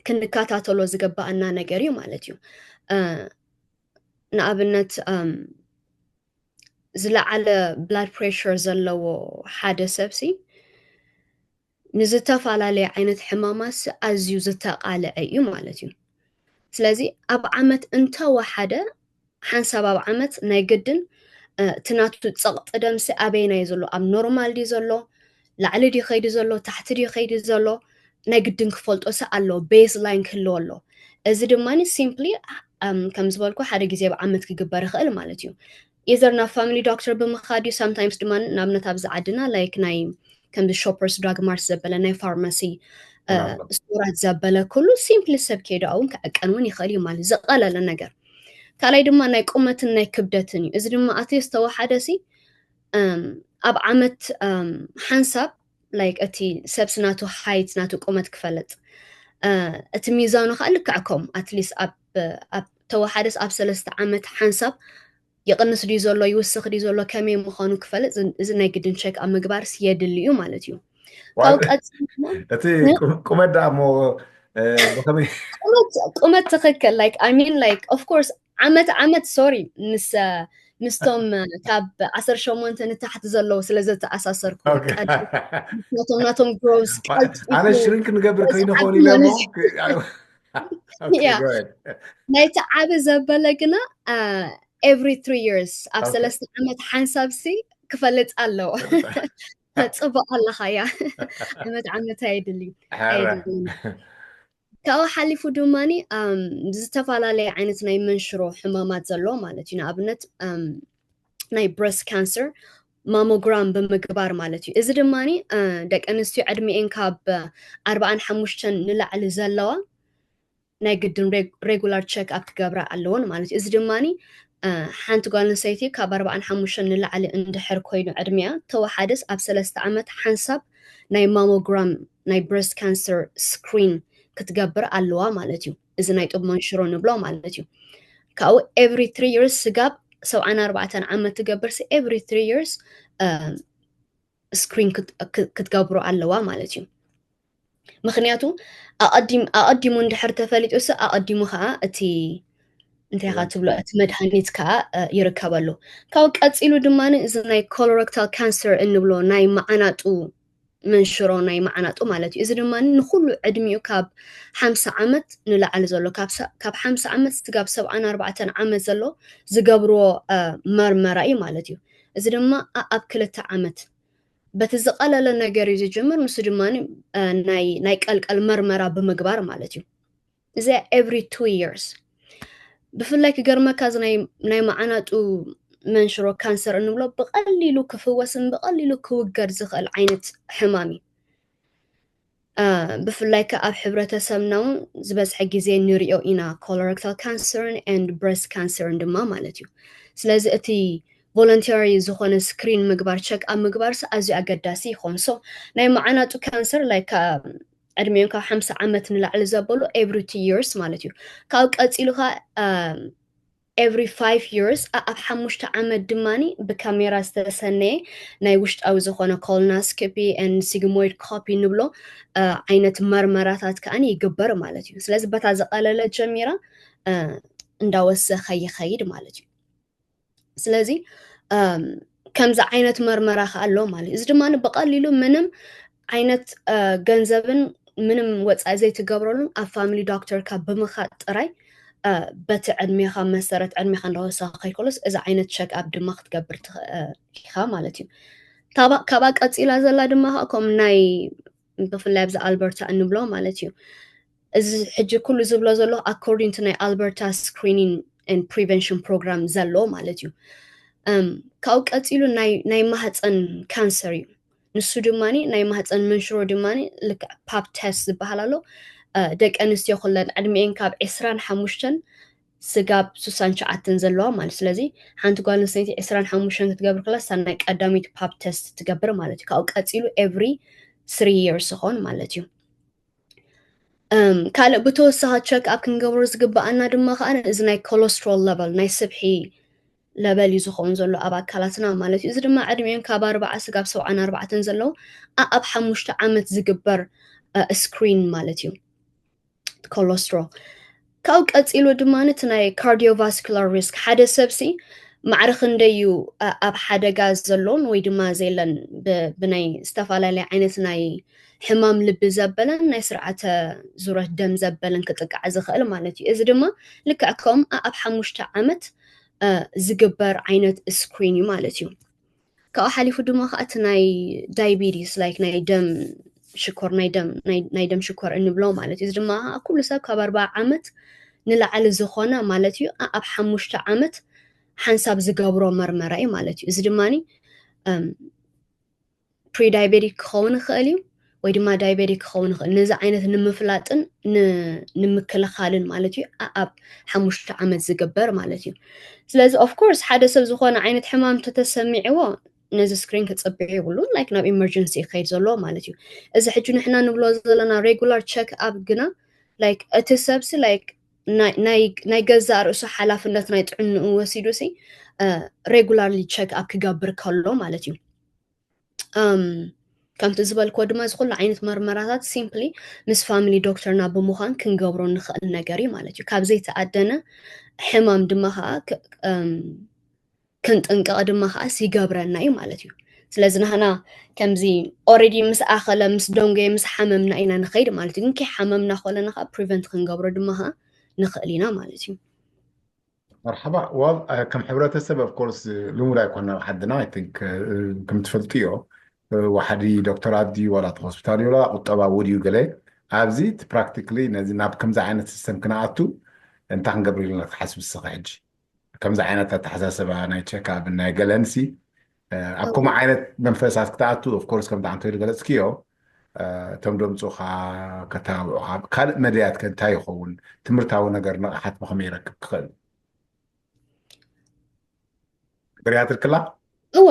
ክንከታተሎ ዝገባኣና ነገር እዩ ማለት እዩ ንኣብነት ዝለዓለ ብላድ ፕሬሽር ዘለዎ ሓደ ሰብሲ ንዝተፈላለየ ዓይነት ሕማማት ኣዝዩ ዝተቃልዐ እዩ ማለት እዩ ስለዚ ኣብ ዓመት እንተወሓደ ሓንሳብ ኣብ ዓመት ናይ ግድን እቲ ናቱ ፀቕጢ ደምሲ ኣበይና እዩ ዘሎ ኣብ ኖርማል ድዩ ዘሎ ላዕሊ ድዩ ከይዲ ዘሎ ታሕቲ ድዩ ከይዲ ዘሎ ናይ ግድን ክፈልጦ ሲ ኣሎ ቤዝ ላይን ክህልዎ ኣሎ እዚ ድማ ሲምፕሊ ከም ዝበልኩ ሓደ ግዜ ኣብ ዓመት ክግበር ይኽእል ማለት እዩ ኢዘር ናብ ፋሚሊ ዶክተር ብምኻድ እዩ ሳምታይምስ ድማ ንኣብነት ኣብዚ ዓድና ላይክ ናይ ከምዚ ሾፐርስ ድራግ ማርት ዘበለ ናይ ፋርማሲ ስቶራት ዘበለ ኩሉ ሲምፕሊ ሰብ ከይዱ እውን ክዕቀን እውን ይኽእል እዩ ማለት ዝቐለለ ነገር ካልኣይ ድማ ናይ ቁመትን ናይ ክብደትን እዩ እዚ ድማ ኣትሊስት ተወሓደ ሲ ኣብ ዓመት ሓንሳብ ላይክ እቲ ሰብሲ ናቱ ሃይት ናቱ ቁመት ክፈልጥ እቲ ሚዛኑ ከዓ ልክዕ ከም ኣትሊስት ኣብ ተወሓደስ ኣብ ሰለስተ ዓመት ሓንሳብ ይቕንስ ድዩ ዘሎ ይውስኽ ድዩ ዘሎ ከመይ ምዃኑ ክፈልጥ እዚ ናይ ግድን ቸክ ኣብ ምግባርስ የድሊ እዩ ማለት እዩ ካብ ቀፅል እቲ ቁመት ደኣ እሞ ብኸመይ ቁመት ትኽክል like I mean like of course ዓመት ዓመት ሶሪ ምስ ምስቶም ካብ ዓሰርተ ሸሞንተ ንታሕቲ ዘለዉ ስለ ዘተኣሳሰርኩ ናቶም ናቶም ግሮስ ኣነ ሽሪንክ ንገብር ከይንኾን ኢለ ናይቲ ዓቢ ዘበለ ግና every three years ኣብ ሰለስተ ዓመት ሓንሳብ ሲ ክፈልጥ ኣለዎ ተፅብቕ ኣለኻ ያ ዓመት ዓመት ኣይድሊ ካብኡ ሓሊፉ ድማ ዝተፈላለየ ዓይነት ናይ መንሽሮ ሕማማት ዘለዎ ማለት እዩ ንኣብነት ናይ ብረስት ካንሰር ማሞግራም ብምግባር ማለት እዩ እዚ ድማ ደቂ ኣንስትዮ ዕድሚኤን ካብ ኣርባዓን ሓሙሽተን ንላዕሊ ዘለዋ ናይ ግድን ሬጉላር ቸክ ኣፕ ክገብራ ኣለዎን ማለት እዩ እዚ ድማ ሓንቲ ጓል ኣንስተይቲ ካብ ኣርባዓን ሓሙሽተን ንላዕሊ እንድሕር ኮይኑ ዕድሚያ ተወሓደስ ኣብ ሰለስተ ዓመት ሓንሳብ ናይ ማሞግራም ናይ ብረስት ካንሰር ስክሪን ክትገብር ኣለዋ ማለት እዩ እዚ ናይ ጡብ መንሽሮ ንብሎ ማለት እዩ ካብኡ every three years ስጋብ ሰብዓን ኣርባዕተን ዓመት ትገብርሲ every three years ስክሪን ክትገብሮ ኣለዋ ማለት እዩ ምክንያቱ ኣቐዲሙ እንድሕር ተፈሊጡሲ ኣቐዲሙ ከዓ እቲ እንታይ ኢኻ ትብሎ፣ እቲ መድሃኒት ከዓ ይርከበሉ። ካብኡ ቀፂሉ ድማ እዚ ናይ ኮሎረክታል ካንሰር እንብሎ ናይ መዓናጡ መንሽሮ፣ ናይ መዓናጡ ማለት እዩ። እዚ ድማ ንኩሉ ዕድሚኡ ካብ ሓምሳ ዓመት ንላዕሊ ዘሎ፣ ካብ ሓምሳ ዓመት ስጋብ ሰብዓን ኣርባዕተን ዓመት ዘሎ ዝገብርዎ መርመራ እዩ ማለት እዩ። እዚ ድማ ኣብ ክልተ ዓመት በቲ ዝቐለለ ነገር እዩ ዝጅምር። ንሱ ድማ ናይ ቀልቀል መርመራ ብምግባር ማለት እዩ። እዚ every two years። ብፍላይ ክገርመካ እዚ ናይ መዓናጡ መንሽሮ ካንሰር እንብሎ ብቐሊሉ ክፍወስን ብቐሊሉ ክውገድ ዝኽእል ዓይነት ሕማም እዩ። ብፍላይ ከ ኣብ ሕብረተሰብና እውን ዝበዝሐ ግዜ ንሪኦ ኢና፣ colorectal cancer and breast cancer ድማ ማለት እዩ። ስለዚ እቲ voluntary ዝኾነ ስክሪን ምግባር፣ ቸክ ኣብ ምግባር ኣዝዩ ኣገዳሲ ይኸውን። ሶ ናይ መዓናጡ ካንሰር like ዕድሚኦም ካብ ሓምሳ ዓመት ንላዕሊ ዘበሉ every two years ማለት እዩ። ካብኡ ቀፂሉ ከዓ every five years ኣብ ሓሙሽተ ዓመት ድማ ብካሜራ ዝተሰነየ ናይ ውሽጣዊ ዝኾነ colonoscopy and sigmoid copy ንብሎ ዓይነት መርመራታት ከዓኒ ይግበር ማለት እዩ። ስለዚ በታ ዝቐለለ ጀሚራ እንዳወሰኸ ይኸይድ ማለት እዩ። ስለዚ ከምዚ ዓይነት መርመራ ከዓ ኣሎ ማለት እዩ። እዚ ድማ ብቐሊሉ ምንም ዓይነት ገንዘብን ምንም ወፃኢ ዘይትገብረሉን ኣብ ፋሚሊ ዶክተርካ ብምኻድ ጥራይ በቲ ዕድሜኻ መሰረት ዕድሜኻ እንዳወሰኸ ከይከሎስ እዚ ዓይነት ቸክ ኣፕ ድማ ክትገብር ኢኻ ማለት እዩ። ካብኣ ቀፂላ ዘላ ድማ ከዓ ከም ናይ ብፍላይ ኣብዚ ኣልበርታ እንብሎ ማለት እዩ። እዚ ሕጂ ኩሉ ዝብሎ ዘሎ according to ናይ ኣልበርታ screening and prevention program ዘሎ ማለት እዩ። ካብኡ ቀፂሉ ናይ ማህፀን ካንሰር እዩ። ንሱ ድማ ናይ ማህፀን መንሽሮ ድማ ልክዕ ፓፕ ቴስት ዝበሃል ኣሎ። ደቂ ኣንስትዮ ኩለን ዕድሜኤን ካብ ዕስራን ሓሙሽተን ስጋብ ስሳን ሸዓተን ዘለዋ ማለት። ስለዚ ሓንቲ ጓል ኣንስተይቲ ዕስራን ሓሙሽተን ክትገብር ከላ እሳ ናይ ቀዳሚት ፓፕ ቴስት ትገብር ማለት እዩ። ካብኡ ቀፂሉ every three years ይኸውን ማለት እዩ። ካልእ ብተወሳኺ ቸክ ኣፕ ክንገብሮ ዝግበኣና ድማ ከዓ እዚ ናይ ኮለስትሮል ለቨል፣ ናይ ስብሒ ለቨል እዩ ዝኸውን ዘሎ ኣብ ኣካላትና ማለት እዩ። እዚ ድማ ዕድሜኦም ካብ ኣርባዓ ስጋብ ሰብዓን ኣርባዕተን ዘለዉ ኣብ ሓሙሽተ ዓመት ዝግበር ስክሪን ማለት እዩ። ኮለስትሮል ካብኡ ቀፂሉ ድማ እቲ ናይ ካርዲዮቫስኩላር ሪስክ፣ ሓደ ሰብሲ ማዕረ ክንደይ እዩ ኣብ ሓደጋ ዘሎን ወይ ድማ ዘየለን ብናይ ዝተፈላለየ ዓይነት ናይ ሕማም ልቢ ዘበለን ናይ ስርዓተ ዙረት ደም ዘበለን ክጥቃዕ ዝኽእል ማለት እዩ። እዚ ድማ ልክዕ ከም ኣብ ሓሙሽተ ዓመት ዝግበር ዓይነት ስክሪን እዩ ማለት እዩ። ካብኡ ሓሊፉ ድማ ከዓ እቲ ናይ ዳይቢቲስ ላይክ ናይ ደም ሽኮር ናይ ደም ናይ ደም ሽኮር እንብሎ ማለት እዩ። እዚ ድማ ከዓ ኩሉ ሰብ ካብ ኣርባዓ ዓመት ንላዕሊ ዝኾነ ማለት እዩ ኣብ ሓሙሽተ ዓመት ሓንሳብ ዝገብሮ መርመራ እዩ ማለት እዩ። እዚ ድማ ፕሪዳይቤቲክ ክኸውን ይኽእል እዩ ወይ ድማ ዳይቤቲክ ክኸውን ይኽእል። ነዚ ዓይነት ንምፍላጥን ንምክልኻልን ማለት እዩ ኣብ ሓሙሽተ ዓመት ዝግበር ማለት እዩ። ስለዚ ኦፍኮርስ ሓደ ሰብ ዝኾነ ዓይነት ሕማም ተተሰሚዕዎ ነዚ ስክሪን ክፅብዕ የብሉን። ላይክ ናብ ኢመርጀንሲ ይኸይድ ዘለዎ ማለት እዩ። እዚ ሕጂ ንሕና ንብሎ ዘለና ሬጉላር ቸክ ኣፕ ግና ላይክ እቲ ሰብሲ ላይክ ናይ ገዛእ ርእሱ ሓላፍነት ናይ ጥዕንኡ ወሲዱ ሲ ሬጉላርሊ ቸክ ኣፕ ክገብር ከሎ ማለት እዩ። ከምቲ ዝበልክዎ ድማ እዚ ኩሉ ዓይነት መርመራታት ሲምፕሊ ምስ ፋሚሊ ዶክተርና ብምዃን ክንገብሮ ንኽእል ነገር እዩ ማለት እዩ። ካብ ዘይተኣደነ ሕማም ድማ ከዓ ክንጥንቀቕ ድማ ከዓስ ይገብረና እዩ ማለት እዩ። ስለዚ ንሕና ከምዚ ኦሬዲ ምስ ኣኸለ ምስ ደንጎየ ምስ ሓመምና ኢና ንኸይድ ማለት እዩ። ግን ከይሓመምና ከለና ከዓ ፕሪቨንት ክንገብሮ ድማ ከዓ ንኽእል ኢና ማለት እዩ። መርሓባ ዋል ከም ሕብረተሰብ ኦፍኮርስ ልሙድ ኣይኮና ኣብ ዓድና። ኣይ ቲንክ ከም ትፈልጥዮ ዋሓዲ ዶክተራት ድዩ ዋላ እቲ ሆስፒታል ዩ ዋላ ቁጠባ ውድ እዩ ገለ ኣብዚ ፕራክቲካሊ ነዚ ናብ ከምዚ ዓይነት ሲስተም ክነኣቱ እንታይ ክንገብር ኢልና ክትሓስብ እስኺ ሕጂ? ከምዚ ዓይነት ኣተሓሳስባ ናይ ቸክኣፕ ናይ ገለንሲ ኣብ ከምኡ ዓይነት መንፈሳት ክትኣቱ ኦፍኮርስ ከምቲ ዓንቶ ዝገለፅክዮ እቶም ደምፁኻ ከተባብዑኻ ካልእ መድያት ከ እንታይ ይኸውን? ትምህርታዊ ነገር ንቕሓት ብኸመይ ይረክብ ክኽእል? ሪያትልክላ እወ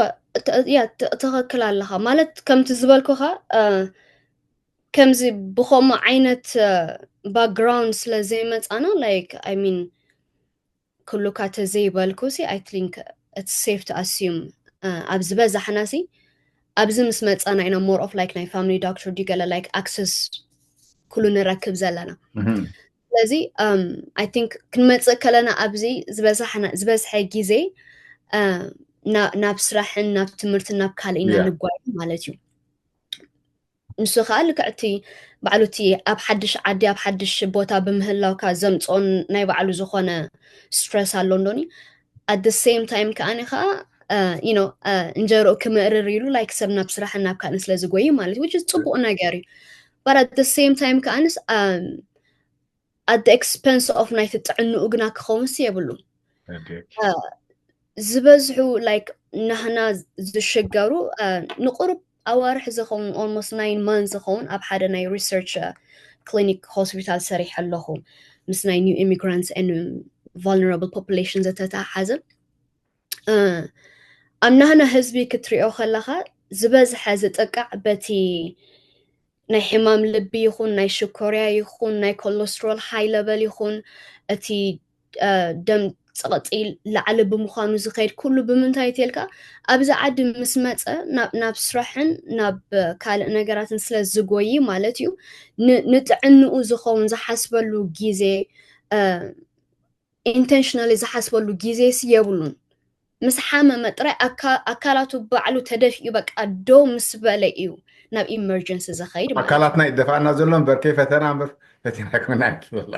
ትኽክል ኣለኻ። ማለት ከምቲ ዝበልኩኻ ከምዚ ብኸምኡ ዓይነት ባክግራውንድ ስለ ዘይመፃና ላይክ ኣይ ሚን ኩሉካ ተዘይበልኩ ሲ ኣይ ቲንክ ኢትስ ሴፍ ቱ ኣስዩም ኣብ ዝበዛሕና ሲ ኣብዚ ምስ መፃና ኢና ሞር ኦፍ ላይክ ናይ ፋሚሊ ዶክተር ድዩ ገለ ላይክ ኣክሰስ ኩሉ ንረክብ ዘለና። ስለዚ I think ክንመፅእ ከለና ኣብዚ ዝበዝሐ ግዜ ናብ ስራሕን ናብ ትምህርትን ናብ ካልእ ኢና ንጓየ ማለት እዩ። ንሱ ከዓ ልክዕቲ ባዕሉ እቲ ኣብ ሓድሽ ዓዲ ኣብ ሓድሽ ቦታ ብምህላውካ ዘምፅኦን ናይ ባዕሉ ዝኾነ ስትረስ ኣሎ እንዶኒ። At the same time ከዓኒ ከዓ እንጀርኡ ክምእርር ኢሉ like ሰብ ናብ ስራሕን ናብ ካልእን ስለ ዝጎይ ማለት እዩ which is ፅቡቕ ነገር እዩ። But at the same time ከዓንስ at the expense of ናይቲ ጥዕንኡ ግና ክኸውንስ የብሉን። ዝበዝሑ like ናህና ዝሽገሩ ንቁሩብ ኣዋርሕ ዝኸውን almost nine months ዝኸውን ኣብ ሓደ ናይ research clinic hospital ሰሪሐ ኣለኹ ምስ ናይ new immigrants and vulnerable population ዝተተሓሓዘ። ኣብ ናህና ህዝቢ ክትሪኦ ከለኻ ዝበዝሐ ዝጥቃዕ በቲ ናይ ሕማም ልቢ ይኹን ናይ ሽኮርያ ይኹን ናይ ኮለስትሮል high level ይኹን እቲ ደም ፀቕጢ ላዕሊ ብምዃኑ ዝኸይድ ኩሉ ብምንታይ ተልካ ኣብዚ ዓዲ ምስ መፀ ናብ ስራሕን ናብ ካልእ ነገራትን ስለ ዝጎይ ማለት እዩ ንጥዕንኡ ዝኸውን ዝሓስበሉ ግዜ intentionally ዝሓስበሉ ግዜስ የብሉን። ምስ ሓመመ ጥራይ ኣካላቱ ባዕሉ ተደፊኡ በቃ ደው ምስ በለ እዩ ናብ emergency ዝኸይድ ማለት እዩ። ኣካላትና ይደፋእና ዘሎ እምበር ከይፈተና እምበር ፈቲና ኣይኮና ይበላ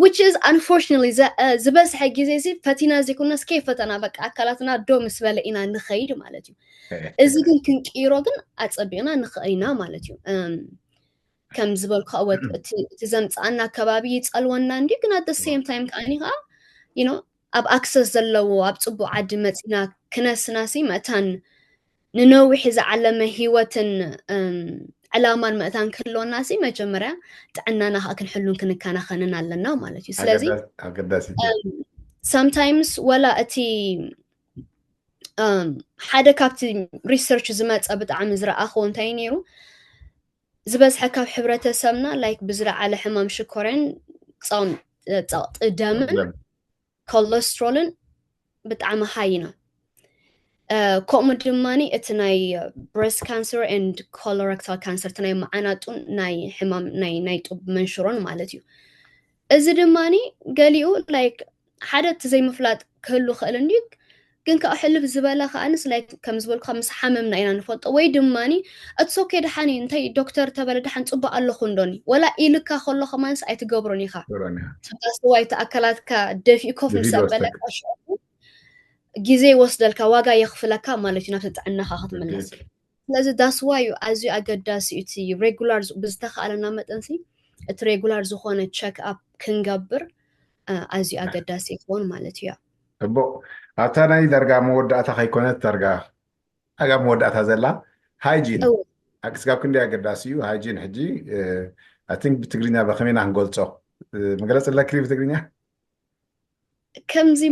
which is unfortunately ዝበዝሐ ግዜ እዚ ፈቲና ዘይኮናስ ከይፈተና በቃ ኣካላትና ደው ምስ በለ ኢና ንኸይድ ማለት እዩ። እዚ ግን ክንቅይሮ ግን ኣፀቢቕና ንኽእል ኢና ማለት እዩ። ከም ዝበልኩ እቲ ዘምፅኣና ከባቢ ይፀልወና እንዲ ግን at the same time ከዓኒ ከዓ you know ኣብ access ዘለዎ ኣብ ፅቡቅ ዓዲ መፂና ክነስናሲ መእታን ንነዊሕ ዝዓለመ ሂወትን ዕላማን መእታን ክህልወናሲ መጀመርያ ጥዕናና ከዓ ክንሕሉን ክንከናኸንን ኣለና ማለት እዩ። ስለዚ sometimes ወላ እቲ ሓደ ካብቲ research ዝመፀ ብጣዕሚ ዝረኣኽዎ እንታይ ነይሩ ዝበዝሐ ካብ ሕብረተሰብና like ብዝለዓለ ሕማም ሽኮርያን ፀቕጢ ደምን ኮለስትሮልን ብጣዕሚ high ኢና። ከምኡ ድማ እቲ ናይ breast cancer and colorectal cancer እቲ ናይ መዓናጡን ናይ ሕማም ናይ ጡብ መንሽሮን ማለት እዩ። እዚ ድማ ገሊኡ like ሓደ እቲ ዘይምፍላጥ ክህሉ ክእል እንዲ ግን ከዓ ሕልፍ ዝበለ ከዓንስ like ከም ዝበልኩ ምስ ሓመምና ኢና ንፈልጦ ወይ ድማ it's okay ደሓን እንታይ ዶክተር ተበለ ደሓን ፅቡቅ ኣለኹ እንዶኒ ወላ ኢልካ ከሎ ከማንስ ኣይትገብሮን ኢኻ። ስዋይ እቲ ኣካላትካ ደፊኡ ኮፍ ምስ ኣበለ ግዜ ይወስደልካ ዋጋ የኽፍለካ ማለት እዩ ናብቲ ጥዕናኻ ክትምለስ። ስለዚ that's why እዩ ኣዝዩ ኣገዳሲ እዩ እቲ regular ብዝተኻእለና መጠንሲ እቲ regular ዝኾነ check up ክንገብር ኣዝዩ ኣገዳሲ ይኸውን ማለት እዩ። እቦ ኣብታ ናይ ዳርጋ መወዳእታ ከይኮነት ዳርጋ ኣጋ መወዳእታ ዘላ hygiene ክስጋብ ክንደይ ኣገዳሲ እዩ hygiene ሕጂ I think ብትግርኛ በከመይና ክንገልፆ መግለፂ ኣለክሪ ብትግርኛ ከምዚ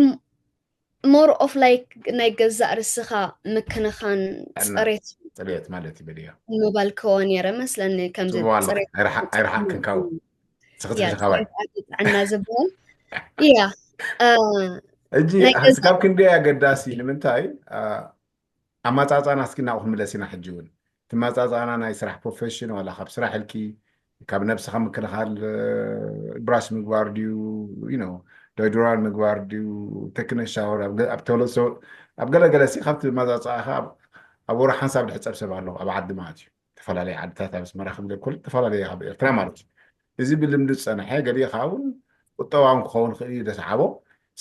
more of like ናይ ገዛእ ርስኻ ምክንኻን ፅሬት ፅሬት ማለት ይበልዮ ምባልከዎ ነይረ መስለኒ ከምዚ ኣይረሓቅን ካብኡ ስኽትሽ ካባይ ጥዕና ዝበሃል እያ እጂ ስጋብ ክንደይ ኣገዳሲ ንምንታይ ኣማፃፃና እስኪ ናብኡ ክንምለስ ኢና ሕጂ እውን ትመፃፃና ናይ ስራሕ profession ዋላ ካብ ስራሕ ኢልኪ ካብ ነብስኻ ምክልኻል brush ምግባር ድዩ ዶድራን ምግባር ድዩ ተክነ ሻወር ኣብ ገለገለ ሲ ካብቲ መፃፃእኻ ኣብ ወሩ ሓንሳብ ድሕፀብ ሰብ ኣለዎ ኣብ ዓዲ ማለት እዩ ተፈላለየ ዓድታት ኣብ ኣስመራ ክብል ኩል ተፈላለየ ካብ ኤርትራ ማለት እዩ እዚ ብልምዲ ዝፀንሐ ገሊኡ ከዓ እውን ቁጠባውን ክኸውን ክእል እዩ ደስዓቦ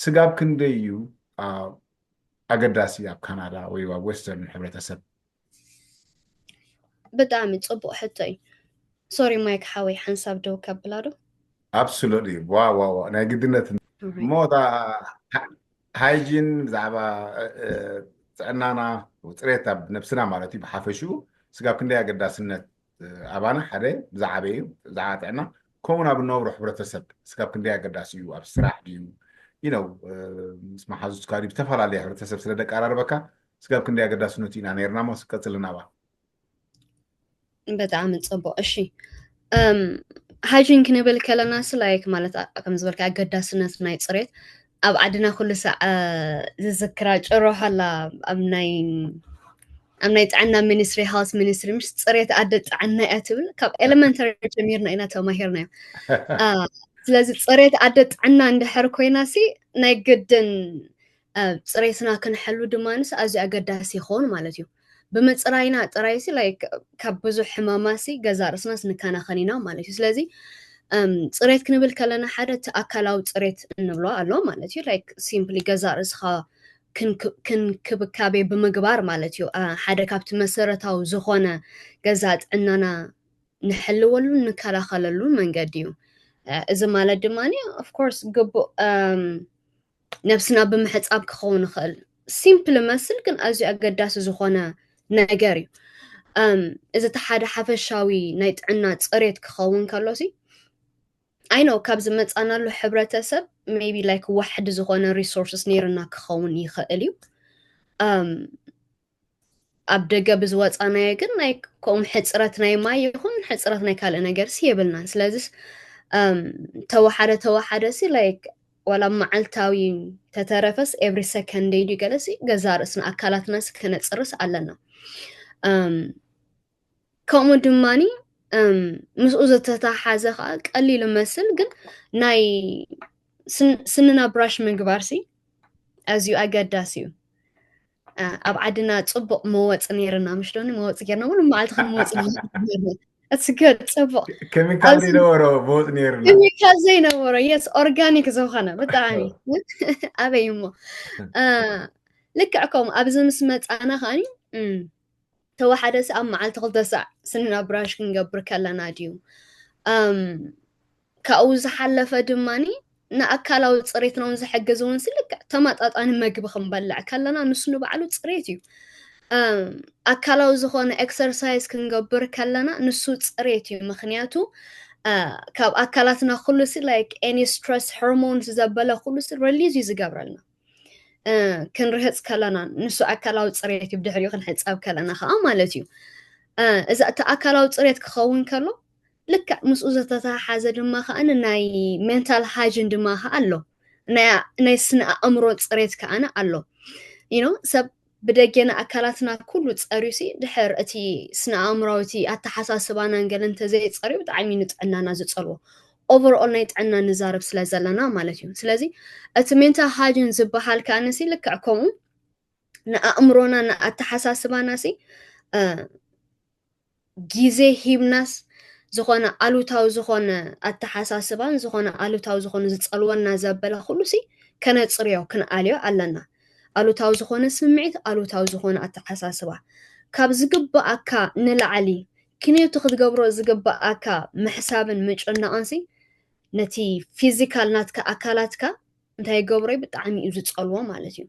ስጋብ ክንደይ እዩ ኣገዳሲ ኣብ ካናዳ ወይ ኣብ western ሕብረተሰብ ብጣዕሚ ፅቡቅ ሕቶ እዩ sorry ማይክ ሓወይ ሓንሳብ ደው ከብላ ዶ absolutely ዋ ዋ ዋ ናይ ግድነት እሞ እታ hygiene ብዛዕባ ጥዕናና ፅሬት ኣብ ነብስና ማለት እዩ ብሓፈሽኡ ስጋብ ክንደይ ኣገዳስነት ኣባና ሓደ ብዛዕበ እዩ ብዛዕባ ጥዕና ከምኡ ናብ እነብሮ ሕብረተሰብ ስጋብ ክንደይ ኣገዳሲ እዩ ኣብ ስራሕ ድዩ you know ምስ መሓዙትካ ድዩ ዝተፈላለየ ሕብረተሰብ ስለ ደቀራርበካ ስጋብ ክንደይ ኣገዳስነቱ ኢና ነርና ሞ ቀፅልና ባ ብጣዕሚ ፅቡቅ እሺ hygiene ክንብል ከለና ሲ like ማለት ከም ዝበልካ ኣገዳስነት ናይ ፅሬት ኣብ ዓድና ኩሉ ሳዕ ዝዝክራ ጭሮሖ ኣላ ኣብ ናይ ኣብ ናይ ጥዕና ሚኒስትሪ፣ ሄልት ሚኒስትሪ፣ ምሽ ጽሬት ኣደ ጥዕና እያ ትብል። ካብ ኤሌመንተሪ ጀሚርና ኢና ተማሂርናዮ። ስለዚ ጽሬት ኣደ ጥዕና እንድሕር ኮይና ሲ ናይ ግድን ጽሬትና ክንሕሉ ድማ ንስ ኣዝዩ ኣገዳሲ ይኸውን ማለት እዩ። ብምፅራይና ጥራይ ሲ ላይክ ካብ ብዙሕ ሕማማ ሲ ገዛ ርእስናስ ንከናኸን ኢና ማለት እዩ። ስለዚ ጽሬት ክንብል ከለና ሓደ እቲ ኣካላዊ ፅሬት እንብሎ ኣሎ ማለት እዩ። ላይክ ሲምፕሊ ገዛ ርእስኻ ክንክብካቤ ብምግባር ማለት እዩ። ሓደ ካብቲ መሰረታዊ ዝኾነ ገዛ ጥዕናና ንሕልወሉን ንከላኸለሉን መንገዲ እዩ። እዚ ማለት ድማ ኦፍኮርስ ግቡእ ነብስና ብምሕፃብ ክኸውን ይኽእል። ሲምፕል መስል ግን ኣዝዩ ኣገዳሲ ዝኾነ ነገር እዩ። እዚ እቲ ሓደ ሓፈሻዊ ናይ ጥዕና ፅሬት ክኸውን ከሎ ሲ ኣይ ነው ካብ ዝመፃናሉ ሕብረተሰብ ሜቢ ላይክ ዋሕድ ዝኾነ ሪሶርስስ ነይርና ክኸውን ይኽእል እዩ። ኣብ ደገ ብዝወፃናዮ ግን ናይ ከምኡ ሕፅረት ናይ ማይ ይኹን ሕፅረት ናይ ካልእ ነገር ሲ የብልናን። ስለዚስ ተወሓደ ተወሓደ ሲ ላይክ ዋላ መዓልታዊ ተተረፈስ ኤቭሪ ሰከንድ ደይ ድዩ ገለ ሲ ገዛ ርእስና ኣካላትና ሲ ከነፅርስ ኣለና። ከምኡ ድማኒ ምስኡ ዝተተሓዘ ከዓ ቀሊል መስል ግን ናይ ስንና ብራሽ ምግባር ሲ ኣዝዩ ኣገዳሲ እዩ። ኣብ ዓድና ፅቡቅ መወፂ ነይርና ምሽ ዶኒ መወፂ ጌርና ሙሉ መዓልቲ ክንመወፂ ነይርና። እቲ ገድ ፅቡቅ ኬሚካል ዘይነበሮ መወፂ ነይርና። ኬሚካል ዘይነበሮ የስ ኦርጋኒክ ዝኾነ ብጣዕሚ ኣበይ እሞ ልክዕ ከምኡ ኣብዚ ምስ መፃና ከዓኒ ተወሓደ ሲ ኣብ መዓልቲ ክልተ ሳዕ ስንና ብራሽ ክንገብር ከለና ድዩ ካብኡ ዝሓለፈ ድማኒ ንኣካላዊ ፅሬትና እውን ዝሕግዝ እውን ሲ ልክዕ ተመጣጣኒ መግቢ ክንበልዕ ከለና ንሱ ንባዕሉ ፅሬት እዩ። ኣካላዊ ዝኾነ ኤክሰርሳይዝ ክንገብር ከለና ንሱ ፅሬት እዩ። ምክንያቱ ካብ ኣካላትና ኩሉ ሲ ላይክ ኤኒ ስትረስ ሆርሞንስ ዘበለ ኩሉ ሲ ሪሊዝ እዩ ዝገብረልና። ክንርህፅ ከለና ንሱ ኣካላዊ ፅሬት እዩ። ብድሕሪኡ ክንሕፀብ ከለና ከዓ ማለት እዩ። እዚ እቲ ኣካላዊ ፅሬት ክኸውን ከሎ ልክዕ ምስኡ ዝተተሓሓዘ ድማ ከዓ ናይ ሜንታል ሃጅን ድማ ከዓ ኣሎ። ናይ ስነ ኣእምሮ ፅሬት ከዓነ ኣሎ። ዩ ሰብ ብደጌና ኣካላትና ኩሉ ፀርዩ ሲ ድሕር እቲ ስነ ኣእምራዊ እቲ ኣተሓሳስባናን ገለ እንተዘይፀርዩ ብጣዕሚ ንጥዕናና ዝፀልዎ። ኦቨርኦል ናይ ጥዕና ንዛረብ ስለ ዘለና ማለት እዩ። ስለዚ እቲ ሜንታል ሃጅን ዝበሃል ከዓነ ሲ ልክዕ ከምኡ ንኣእምሮና ንኣተሓሳስባና ሲ ግዜ ሂብናስ ዝኾነ ኣሉታዊ ዝኾነ ኣተሓሳስባን ዝኾነ ኣሉታዊ ዝኾነ ዝፀልወና ዘበለ ኩሉ ሲ ከነፅርዮ ክንኣልዮ ኣለና። ኣሉታዊ ዝኾነ ስምዒት ኣሉታዊ ዝኾነ ኣተሓሳስባ ካብ ዝግበኣካ ንላዕሊ ክንዮቲ ክትገብሮ ዝግበኣካ ምሕሳብን ምጭናቕን ሲ ነቲ ፊዚካል ናትካ ኣካላትካ እንታይ ይገብሮ ብጣዕሚ እዩ ዝፀልዎ ማለት እዩ።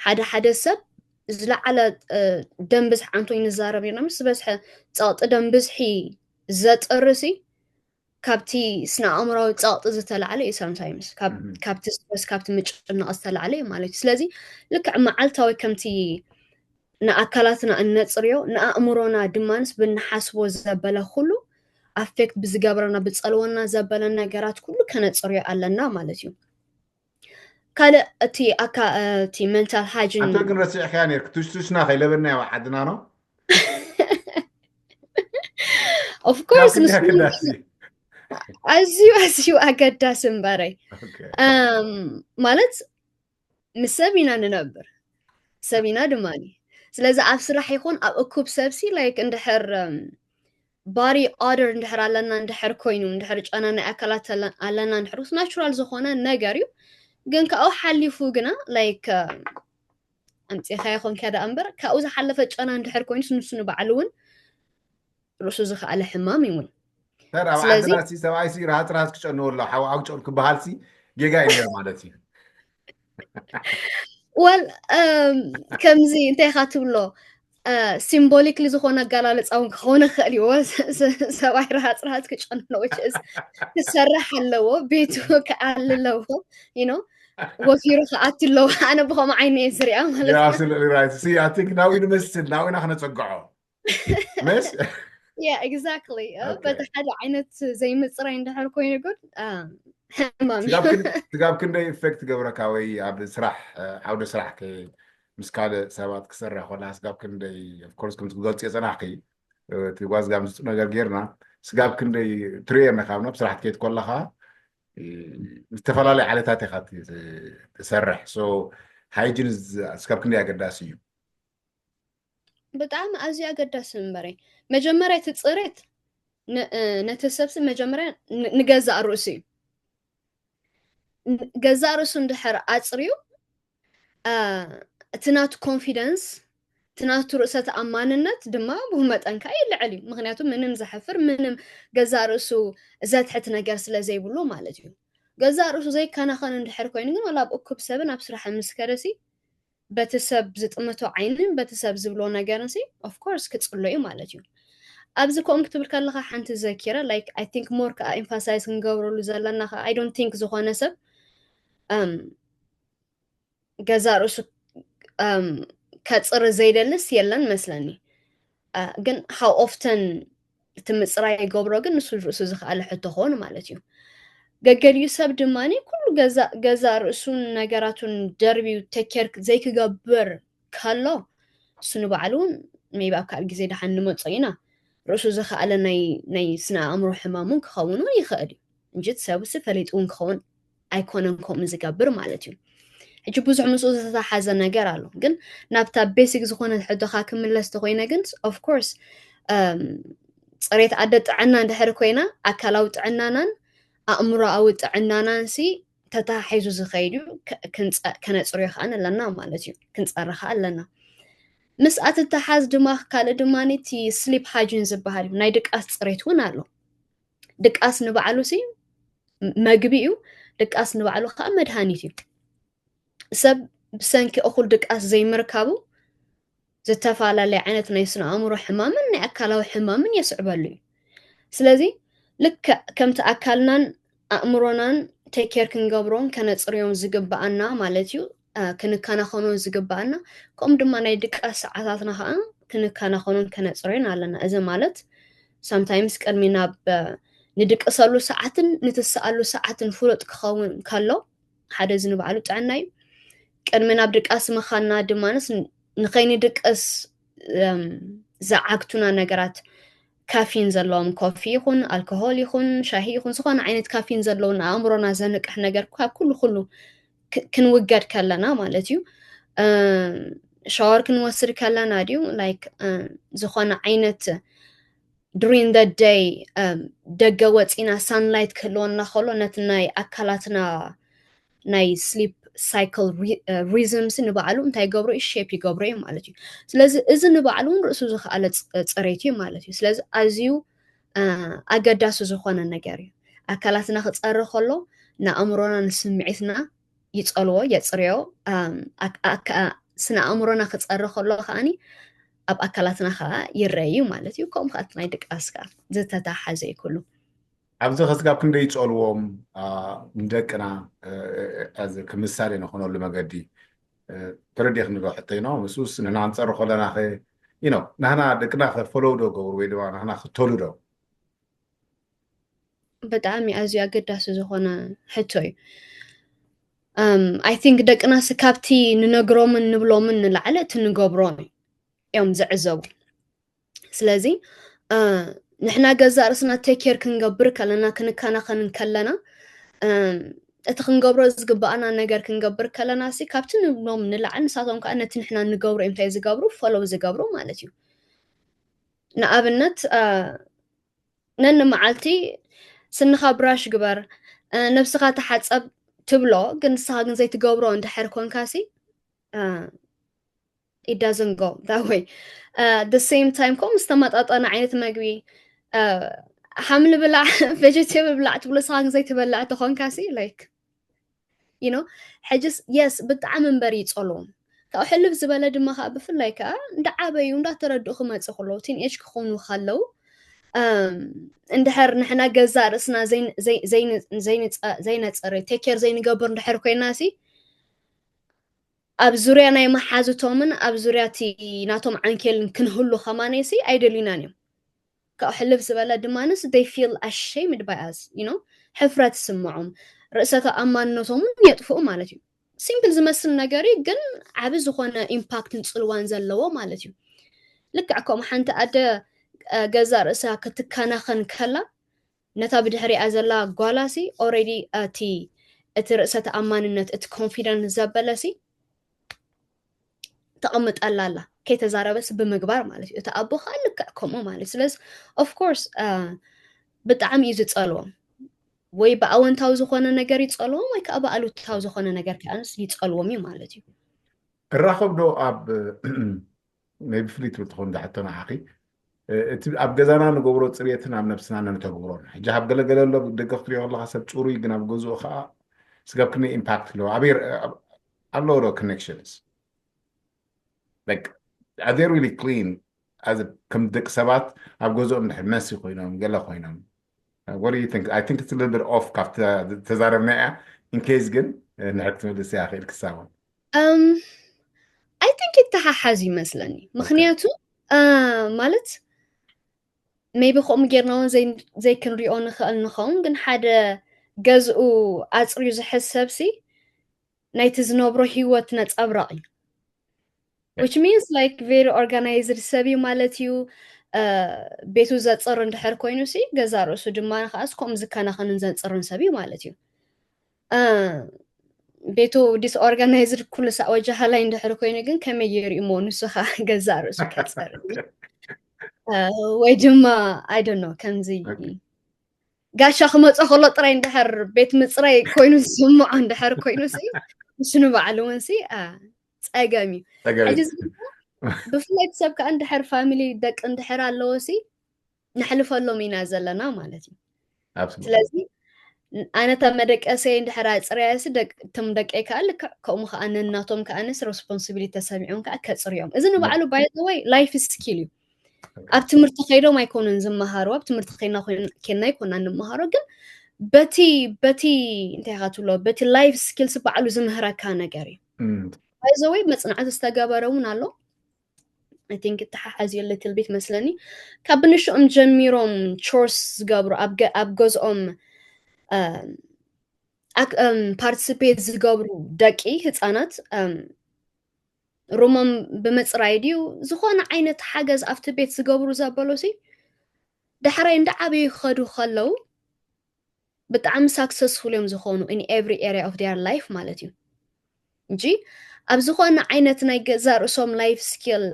ሓደ ሓደ ሰብ ዝለዓለ ደም ብዝሒ ኣንቶይ ንዛረብ ኢና ምስ ዝበዝሐ ፀቕጢ ደም ብዝሒ ዘጥርሲ ካብቲ ስነ ኣእምራዊ ፀቕጢ ዝተላዕለ እዩ። ሳምታይምስ ካብቲ ስትረስ ካብቲ ምጭናቕ ዝተላዕለ እዩ ማለት እዩ። ስለዚ ልክዕ መዓልታዊ ከምቲ ንኣካላትና እነፅርዮ ንኣእምሮና ድማንስ ብንሓስቦ ዘበለ ኩሉ ኣፌክት ብዝገብረና ብፀልወና ዘበለ ነገራት ኩሉ ከነፅርዮ ኣለና ማለት እዩ። ካልእ እቲ ኣካ እቲ ሜንታል ሃጅን ኣንተ ግን ረሲዕካያ ነርክ ቱሽቱሽና ከይለበና ያው ዓድና ነው። ኦፍኮርስ ኣዝዩ ኣዝዩ ኣገዳሲ እምበረይ ማለት ምስ ሰብ ኢና ንነብር ሰብ ኢና ድማ። ስለዚ ኣብ ስራሕ ይኹን ኣብ እኩብ ሰብሲ ላይክ እንድሕር ባዲ ኦደር እንድሕር ኣለና እንድሕር ኮይኑ እንድሕር ጨና ናይ ኣካላት ኣለና እንድሕር ናቹራል ዝኾነ ነገር እዩ። ግን ካብኡ ሓሊፉ ግና ላይክ ኣምፂኻዮ ኮንካ ደኣ እምበር ካብኡ ዝሓለፈ ጨና እንድሕር ኮይኑስ ንሱ ንባዕሉ እውን ርእሱ ዝኸኣለ ሕማም እዩ እውን። ኣብ ዓድና ሲ ሰብኣይ ሲ ርሃፅ ርሃፅ ክጨንዎ ኣሎ ሓው ዓው ጨን ክበሃል ሲ ጌጋ እዩ ነይሩ ማለት እዩ። ወል ከምዚ እንታይ ኢኻ ትብሎ ሲምቦሊክሊ ዝኾነ ኣጋላልፃ እውን ክኸውን ይኽእል እዩ። ሰብኣይ ርሃፅ ርሃፅ ክጨንሎ ክሰርሕ ኣለዎ ቤቱ ክኣል ኣለዎ ዩ ወፊሩ ክኣት ኣለዎ። ኣነ ብኸምኡ ዓይነ እየ ዝሪኣ ማለት ናብኡ ንመስል ናብኡ ኢና ክነፀግዖ ምስ ያ ኤግዛክትሊ በቲ ሓደ ዓይነት ዘይምፅራይ እንድሕር ኮይኑ ግን ሕማም ስጋብ ክንደይ ኢፌክት ገብረካ ወይ ኣብ ስራሕ ዓውደ ስራሕ ምስ ካልእ ሰባት ክሰርሕ ከላ ስጋብ ክንደይ፣ of course፣ ከምቲ ክገልጽ የጸናሕኪ፣ እቲ ጓዝጋ ምስጡ ነገር ጌርና፣ ስጋብ ክንደይ ትርእዮ ነካ ኣብ ስራሕ ትከይድ ከለኻ፣ እ፣ ዝተፈላለየ ዓለታት ኢኻ ት-፣ ትሰርሕ። So ሃይጂን ዝ-፣ ስጋብ ክንደይ ኣገዳሲ እዩ? ብጣዕሚ ኣዝዩ ኣገዳሲ እምበረ። መጀመርያ እቲ ጽሬት ን-፣ እ፣ ነቲ ሰብሲ መጀመርያ ን-፣ ንገዛእ ርእሱ እዩ። ን-፣ ገዛእ ርእሱ እንድሕር ኣጽርዩ፣ እ፣ እቲ ናቱ ኮንፊደንስ፣ እቲ ናቱ ርእሰ ተኣማንነት ድማ ብኡ መጠን ከኣ ይልዕል እዩ። ምኽንያቱ ምንም ዘሕፍር፣ ምንም ገዛእ ርእሱ ዘትሕት ነገር ስለ ዘይብሉ ማለት እዩ። ገዛእ ርእሱ ዘይከናኸን እንድሕር ኮይኑ ግን፣ ዋላ ኣብ እኩብ ሰብን ኣብ ስራሕን ምስ ከደሲ፣ በቲ ሰብ ዝጥምቶ ዓይንን በቲ ሰብ ዝብሎ ነገርን ሲ፣ of course፣ ክጽሎ እዩ ማለት እዩ። ኣብዚ ከምኡ ክትብል ከለኻ ሓንቲ ዘኪረ፣ like፣ I think more ከኣ ኤምፋሳይዝ ክንገብረሉ ዘለና ከኣ፣ I don't think ዝኾነ ሰብ፣ እም፣ ገዛእ ርእሱ፣ እም፣ ከጽሪ ዘይደልስ የለን መስለኒ። እ፣ ግን how often እቲ ምጽራይ ይገብሮ ግን ንሱ ርእሱ ዝኸኣለ ሕቶ ክኾን ማለት እዩ። ገገሊኡ ሰብ ድማ ኩሉ ገዛ፣ ገዛ ርእሱን ነገራቱን ደርቢዩ ቴክ ኬር ዘይክገብር ከሎ፣ እሱ ንባዕሉ እውን maybe ኣብ ካልእ ግዜ ደሓን ንመጾ ኢና። ርእሱ ዝኸኣለ ናይ፣ ናይ ስነ ኣእምሮ ሕማም እውን ክኸውን እውን ይኽእል እዩ። እንጂ እቲ ሰብ እሱ ፈሊጡ እውን ክኸውን ኣይኮነን ከምኡ ዝገብር ማለት እዩ። ሕጂ ብዙሕ ምስኡ ዝተተሓዘ ነገር ኣሎ። ግን ናብታ ቤሲክ ዝኾነ ሕቶኻ ክምለስ ተኾይነ ግን፣ of course፣ እም፣ ጽሬት ኣደ ጥዕና እንድሕር ኮይና፣ ኣካላዊ ጥዕናናን ኣእምሮኣዊ ጥዕናናን ሲ ተተሓሒዙ ዝኸይድ እዩ። ከ-፣ ክንጸ-፣ ከነጽርዮ ከኣ ኣለና ማለት እዩ። ክንጸሪ ከኣ ኣለና። ምስኣ ትተሓዝ ድማ፣ ካልእ ድማ እቲ ስሊፕ ሃይጂን ዝበሃል እዩ። ናይ ድቃስ ጽሬት እውን ኣሎ። ድቃስ ንባዕሉ ሲ መግቢ እዩ። ድቃስ ንባዕሉ ከኣ መድሃኒት እዩ። ሰብ ብሰንኪ እኹል ድቃስ ዘይምርካቡ ዝተፈላለየ ዓይነት ናይ ስነ ኣእምሮ ሕማምን ናይ ኣካላዊ ሕማምን የስዕበሉ እዩ። ስለዚ ልክዕ ከምቲ ኣካልናን ኣእምሮናን ቴክ ኬር ክንገብሮን ከነጽርዮን ዝግብኣና ማለት እዩ፣ እ፣ ክንከናኸኖን ዝግብኣና፣ ከምኡ ድማ ናይ ድቃስ ሰዓታትና ከኣ ክንከናኸኖን ከነጽርዮን ኣለና። እዚ ማለት ሳምታይምስ ቅድሚ ናብ፣ እ፣ ንድቅሰሉ ሰዓትን ንትስኣሉ ሰዓትን ፍሉጥ ክኸውን ከሎ፣ ሓደ እዚ ንባዕሉ ጥዕና እዩ። ቅድሚ ናብ ድቃስ ምኻንና ድማንስ ን-፣ ንኸይንድቅስ፣ እም፣ ዝዓግቱና ነገራት፣ ካፊን ዘለዎም ኮፊ ይኹን፣ ኣልኮሆል ይኹን፣ ሻሂ ይኹን፣ ዝኾነ ዓይነት ካፊን ዘለዎም ንኣእምሮና ዘንቅሕ ነገር ካብ ኩሉ ኩሉ ክ-፣ ክንውገድ ከለና ማለት እዩ። እም፣ ሻወር ክንወስድ ከለና ድዩ፣ ላይክ፣ እም፣ ዝኾነ ዓይነት during the day፣ እም፣ ደገ ወፂና ሳንላይት ክህልወና ከሎ ነቲ ናይ ኣካላትና ናይ ስሊፕ ሳይክል ሪ-፣ እ፣ ሪዝምስ ንባዕሉ እንታይ ይገብሮ እዩ? ሼፕ ይገብሮ እዩ ማለት እዩ። ስለዚ እዚ ንባዕሉ እውን ርእሱ ዝኸኣለ ጽ-፣ ጽሬት እዩ ማለት እዩ። ስለዚ ኣዝዩ፣ እ፣ ኣገዳሲ ዝኾነ ነገር እዩ። ኣካላትና ክጸሪ ከሎ ንኣእምሮና ንስምዒትና ይጸልዎ፣ የጽርዮ። እም፣ ኣክ-፣ ኣካ-፣ ስነ ኣእምሮና ክጸሪ ከሎ ከኣኒ ኣብ ኣካላትና ከኣ ይረአ እዩ ማለት እዩ። ከምኡ ከኣ እቲ ናይ ድቃስ ከኣ ዝተተሓሓዘ እዩ ኩሉ። ኣብዚ ከስጋብ ክንደይ ይጸልዎም፣ አ፣ ንደቅና፣ እ፣ እ፣ እ፣ ኣዚ ክምሳሌ ንኾነሉ መገዲ፣ እ፣ ተረዲእክኒ ዶ ሕቶይ ነው? ምስኡስ ንሕና ክንጸሪ ከለና ኸ፣ you know፣ ናህና ደቅና ከ ፎሎው ዶ ገብሩ ወይ ድማ ናህና ክተሉ ዶ? ብጣዕሚ ኣዝዩ ኣገዳሲ ዝኾነ ሕቶ እዩ። እም፣ I think ደቅና ሲ ካብቲ ንነግሮምን ንብሎምን ንላዕሊ እቲ ንገብሮን እዮም ዝዕዘቡ። ስለዚ፣ እ፣ ንሕና ገዛእ ርእስና ቴክ ኬር ክንገብር ከለና፣ ክንከናኸን ከለና፣ እም፣ እቲ ክንገብሮ ዝግብኣና ነገር ክንገብር ከለና ሲ ካብቲ ንብሎም ንላዕሊ ንሳቶም ከኣ ነቲ ንሕና ንገብሮ እዮም እንታይ ዝገብሩ? ፎሎው ዝገብሩ ማለት እዩ። ንኣብነት፣ እ፣ ነንመዓልቲ ስንኻ ብራሽ ግበር፣ እ፣ ነብስኻ ተሓጸብ ትብሎ፣ ግን ንስኻ ግን ዘይትገብሮ እንድሕር ኮንካ ሲ፣ እ፣ it doesn't go that way። እ፣ the same time ከምኡ ዝተመጣጠነ ዓይነት መግቢ፣ እ፣ ሓምሊ ብላዕ፣ ቬጀቴብል ብላዕ ትብሎ፣ ንስኻ ግን ዘይትበልዕ ተኾንካ ሲ፣ ላይክ፣ you know፣ ሕጅስ፣ የስ፣ ብጣዕሚ እምበር ይጸልዎም። ካብኡ ሕልፍ ዝበለ ድማ ከኣ፣ ብፍላይ ከኣ እንዳዓበዩ፣ እንዳተረድኡ ክመጽኡ ከለዉ፣ ቲን ኤጅ ክኾኑ ከለዉ፣ እም፣ እንድሕር ንሕና ገዛእ ርእስና ዘይን-፣ ዘይ-፣ ዘይን-፣ ዘይንጸ-፣ ዘይነጽሪ፣ ቴክ ኬር ዘይንገብር እንድሕር ኮይና ሲ፣ ኣብ ዙርያ ናይ መሓዙቶምን ኣብ ዙርያ እቲ ናቶም ዓንኬልን ክንህሉ ከማነይ ሲ ኣይደልዩናን እዮም። ካብኡ ሕልፍ ዝበለ ድማንስ they feel ashamed by us፣ you know፣ ሕፍረት ይስምዖም፣ ርእሰ ተኣማንነቶም እውን የጥፍኡ ማለት እዩ። ሲምፕል ዝመስል ነገር እዩ፣ ግን ዓቢ ዝኾነ ኢምፓክትን ጽልዋን ዘለዎ ማለት እዩ። ልክዕ ከምኡ ሓንቲ ኣደ ገዛ ርእሳ ክትከናኸን ከላ ነታ ብድሕሪኣ ዘላ ጓላሲ ኦረዲ እቲ እቲ ርእሰ ተኣማንነት እቲ ኮንፊደንስ ዘበለሲ ተቐምጠላ ኣላ። ከይተዛረበስ ብምግባር ማለት እዩ። እቲ ኣቦ ከዓ ልክዕ ከምኡ ማለት እዩ። ስለዚ ኦፍኮርስ ብጣዕሚ እዩ ዝፀልዎም። ወይ ብኣወንታዊ ዝኾነ ነገር ይፀልዎም ወይ ከዓ ብኣሉታዊ ዝኾነ ነገር ከዓንስ ይፀልዎም እዩ ማለት እዩ። እራኸብ ዶ ኣብ ናይ ብፍልይ ትብል ትኸውን ዝሓቶ ንዓኺ እቲ ኣብ ገዛና ንገብሮ ፅሬትን ኣብ ነብስና ነተግብሮን ሕጂ ኣብ ገለገለ ኣሎ ደገ ክትሪኦ ከለካ ሰብ ፅሩይ ግን ኣብ ገዝኡ ከዓ ስጋብ ክንደይ ኢምፓክት ኣለዎ ኣበይ ኣለዎ ዶ ኮኔክሽንስ like are they really clean as a- ከም ደቂ ሰባት ኣብ ገዝኦም ድሕር መሲ ኮይኖም ገለ ኮይኖም what do you think I think it's a little bit off ካብ ተዛረብና እያ in case ግን ንሕር ክትመልስ እያ ክእል ክሳውን um I think ይተሓሓዝ ይመስለኒ ምክንያቱ ማለት maybe ከምኡ ጌርና እውን ዘይክንሪኦ ንኽእል ንኸውን ግን ሓደ ገዝኡ ኣፅርዩ ዝሕሰብ ሲ ናይቲ ዝነብሮ ህይወት ነፀብራቕ እዩ which means like very organized ሰብ እዩ ማለት እዩ ቤቱ ዘፅር እንድሕር ኮይኑ ሲ ገዛ ርእሱ ድማ ከዓስ ከምኡ ዝከናኸንን ዘፅርን ሰብ እዩ ማለት እዩ ቤቱ ዲስኦርጋናይዝድ ኩሉ ሳዕ ወጃሃላይ እንድሕር ኮይኑ ግን ከመይ ገይሩ እሞ ንሱ ከዓ ገዛ ርእሱ ከፀር ወይ ድማ I don't know ከምዚ ጋሻ ክመፆ ከሎ ጥራይ እንድሕር ቤት ምፅራይ ኮይኑ ዝስምዖ እንድሕር ኮይኑ ሲ ንሱ ንባዕሉ እውን ሲ ፀገም እዩ ሕጂ ብፍላይ ሰብ ከዓ እንድሕር ፋሚሊ ደቂ እንድሕር ኣለዎ ሲ ነሕልፈሎም ኢና ዘለና ማለት እዩ ስለዚ ኣነታ መደቀሰይ እንድሕር ኣፅርያሲ እቶም ደቀይ ከዓ ልክዕ ከምኡ ከዓ ነናቶም ከዓ ነስ ሬስፖንሲቢሊቲ ተሰሚዖም ከዓ ከፅርዮም እዚ ንባዕሉ ባይዘወይ ላይፍ ስኪል እዩ ኣብ ትምህርቲ ከይዶም ኣይኮኑን ዝመሃሩ ኣብ ትምህርቲ ከይና ኬና ኣይኮና እንመሃሮ ግን በቲ በቲ እንታይ ኢኻ ትብሎ በቲ ላይፍ ስኪልስ ባዕሉ ዝምህረካ ነገር እዩ ባይዘወይ መፅናዕቲ ዝተገበረ እውን ኣሎ I think ይተሓሓዝ እዩ little bit መስለኒ ካብ ብንሽኦም ጀሚሮም ቾርስ ዝገብሩ ኣብ ገ- ኣብ ገዝኦም ፓርቲስፔት ዝገብሩ ደቂ ህፃናት ሩሞም ብምፅራይ ድዩ ዝኾነ ዓይነት ሓገዝ ኣብቲ ቤት ዝገብሩ ዘበሉሲ ዳሕራይ እንዳ ዓብዩ ክኸዱ ከለዉ ብጣዕሚ ሳክሰስፉል እዮም ዝኾኑ in every area of their life ማለት እዩ እንጂ ኣብ ዝኾነ ዓይነት ናይ ገዛ ርእሶም ላይፍ ስኪል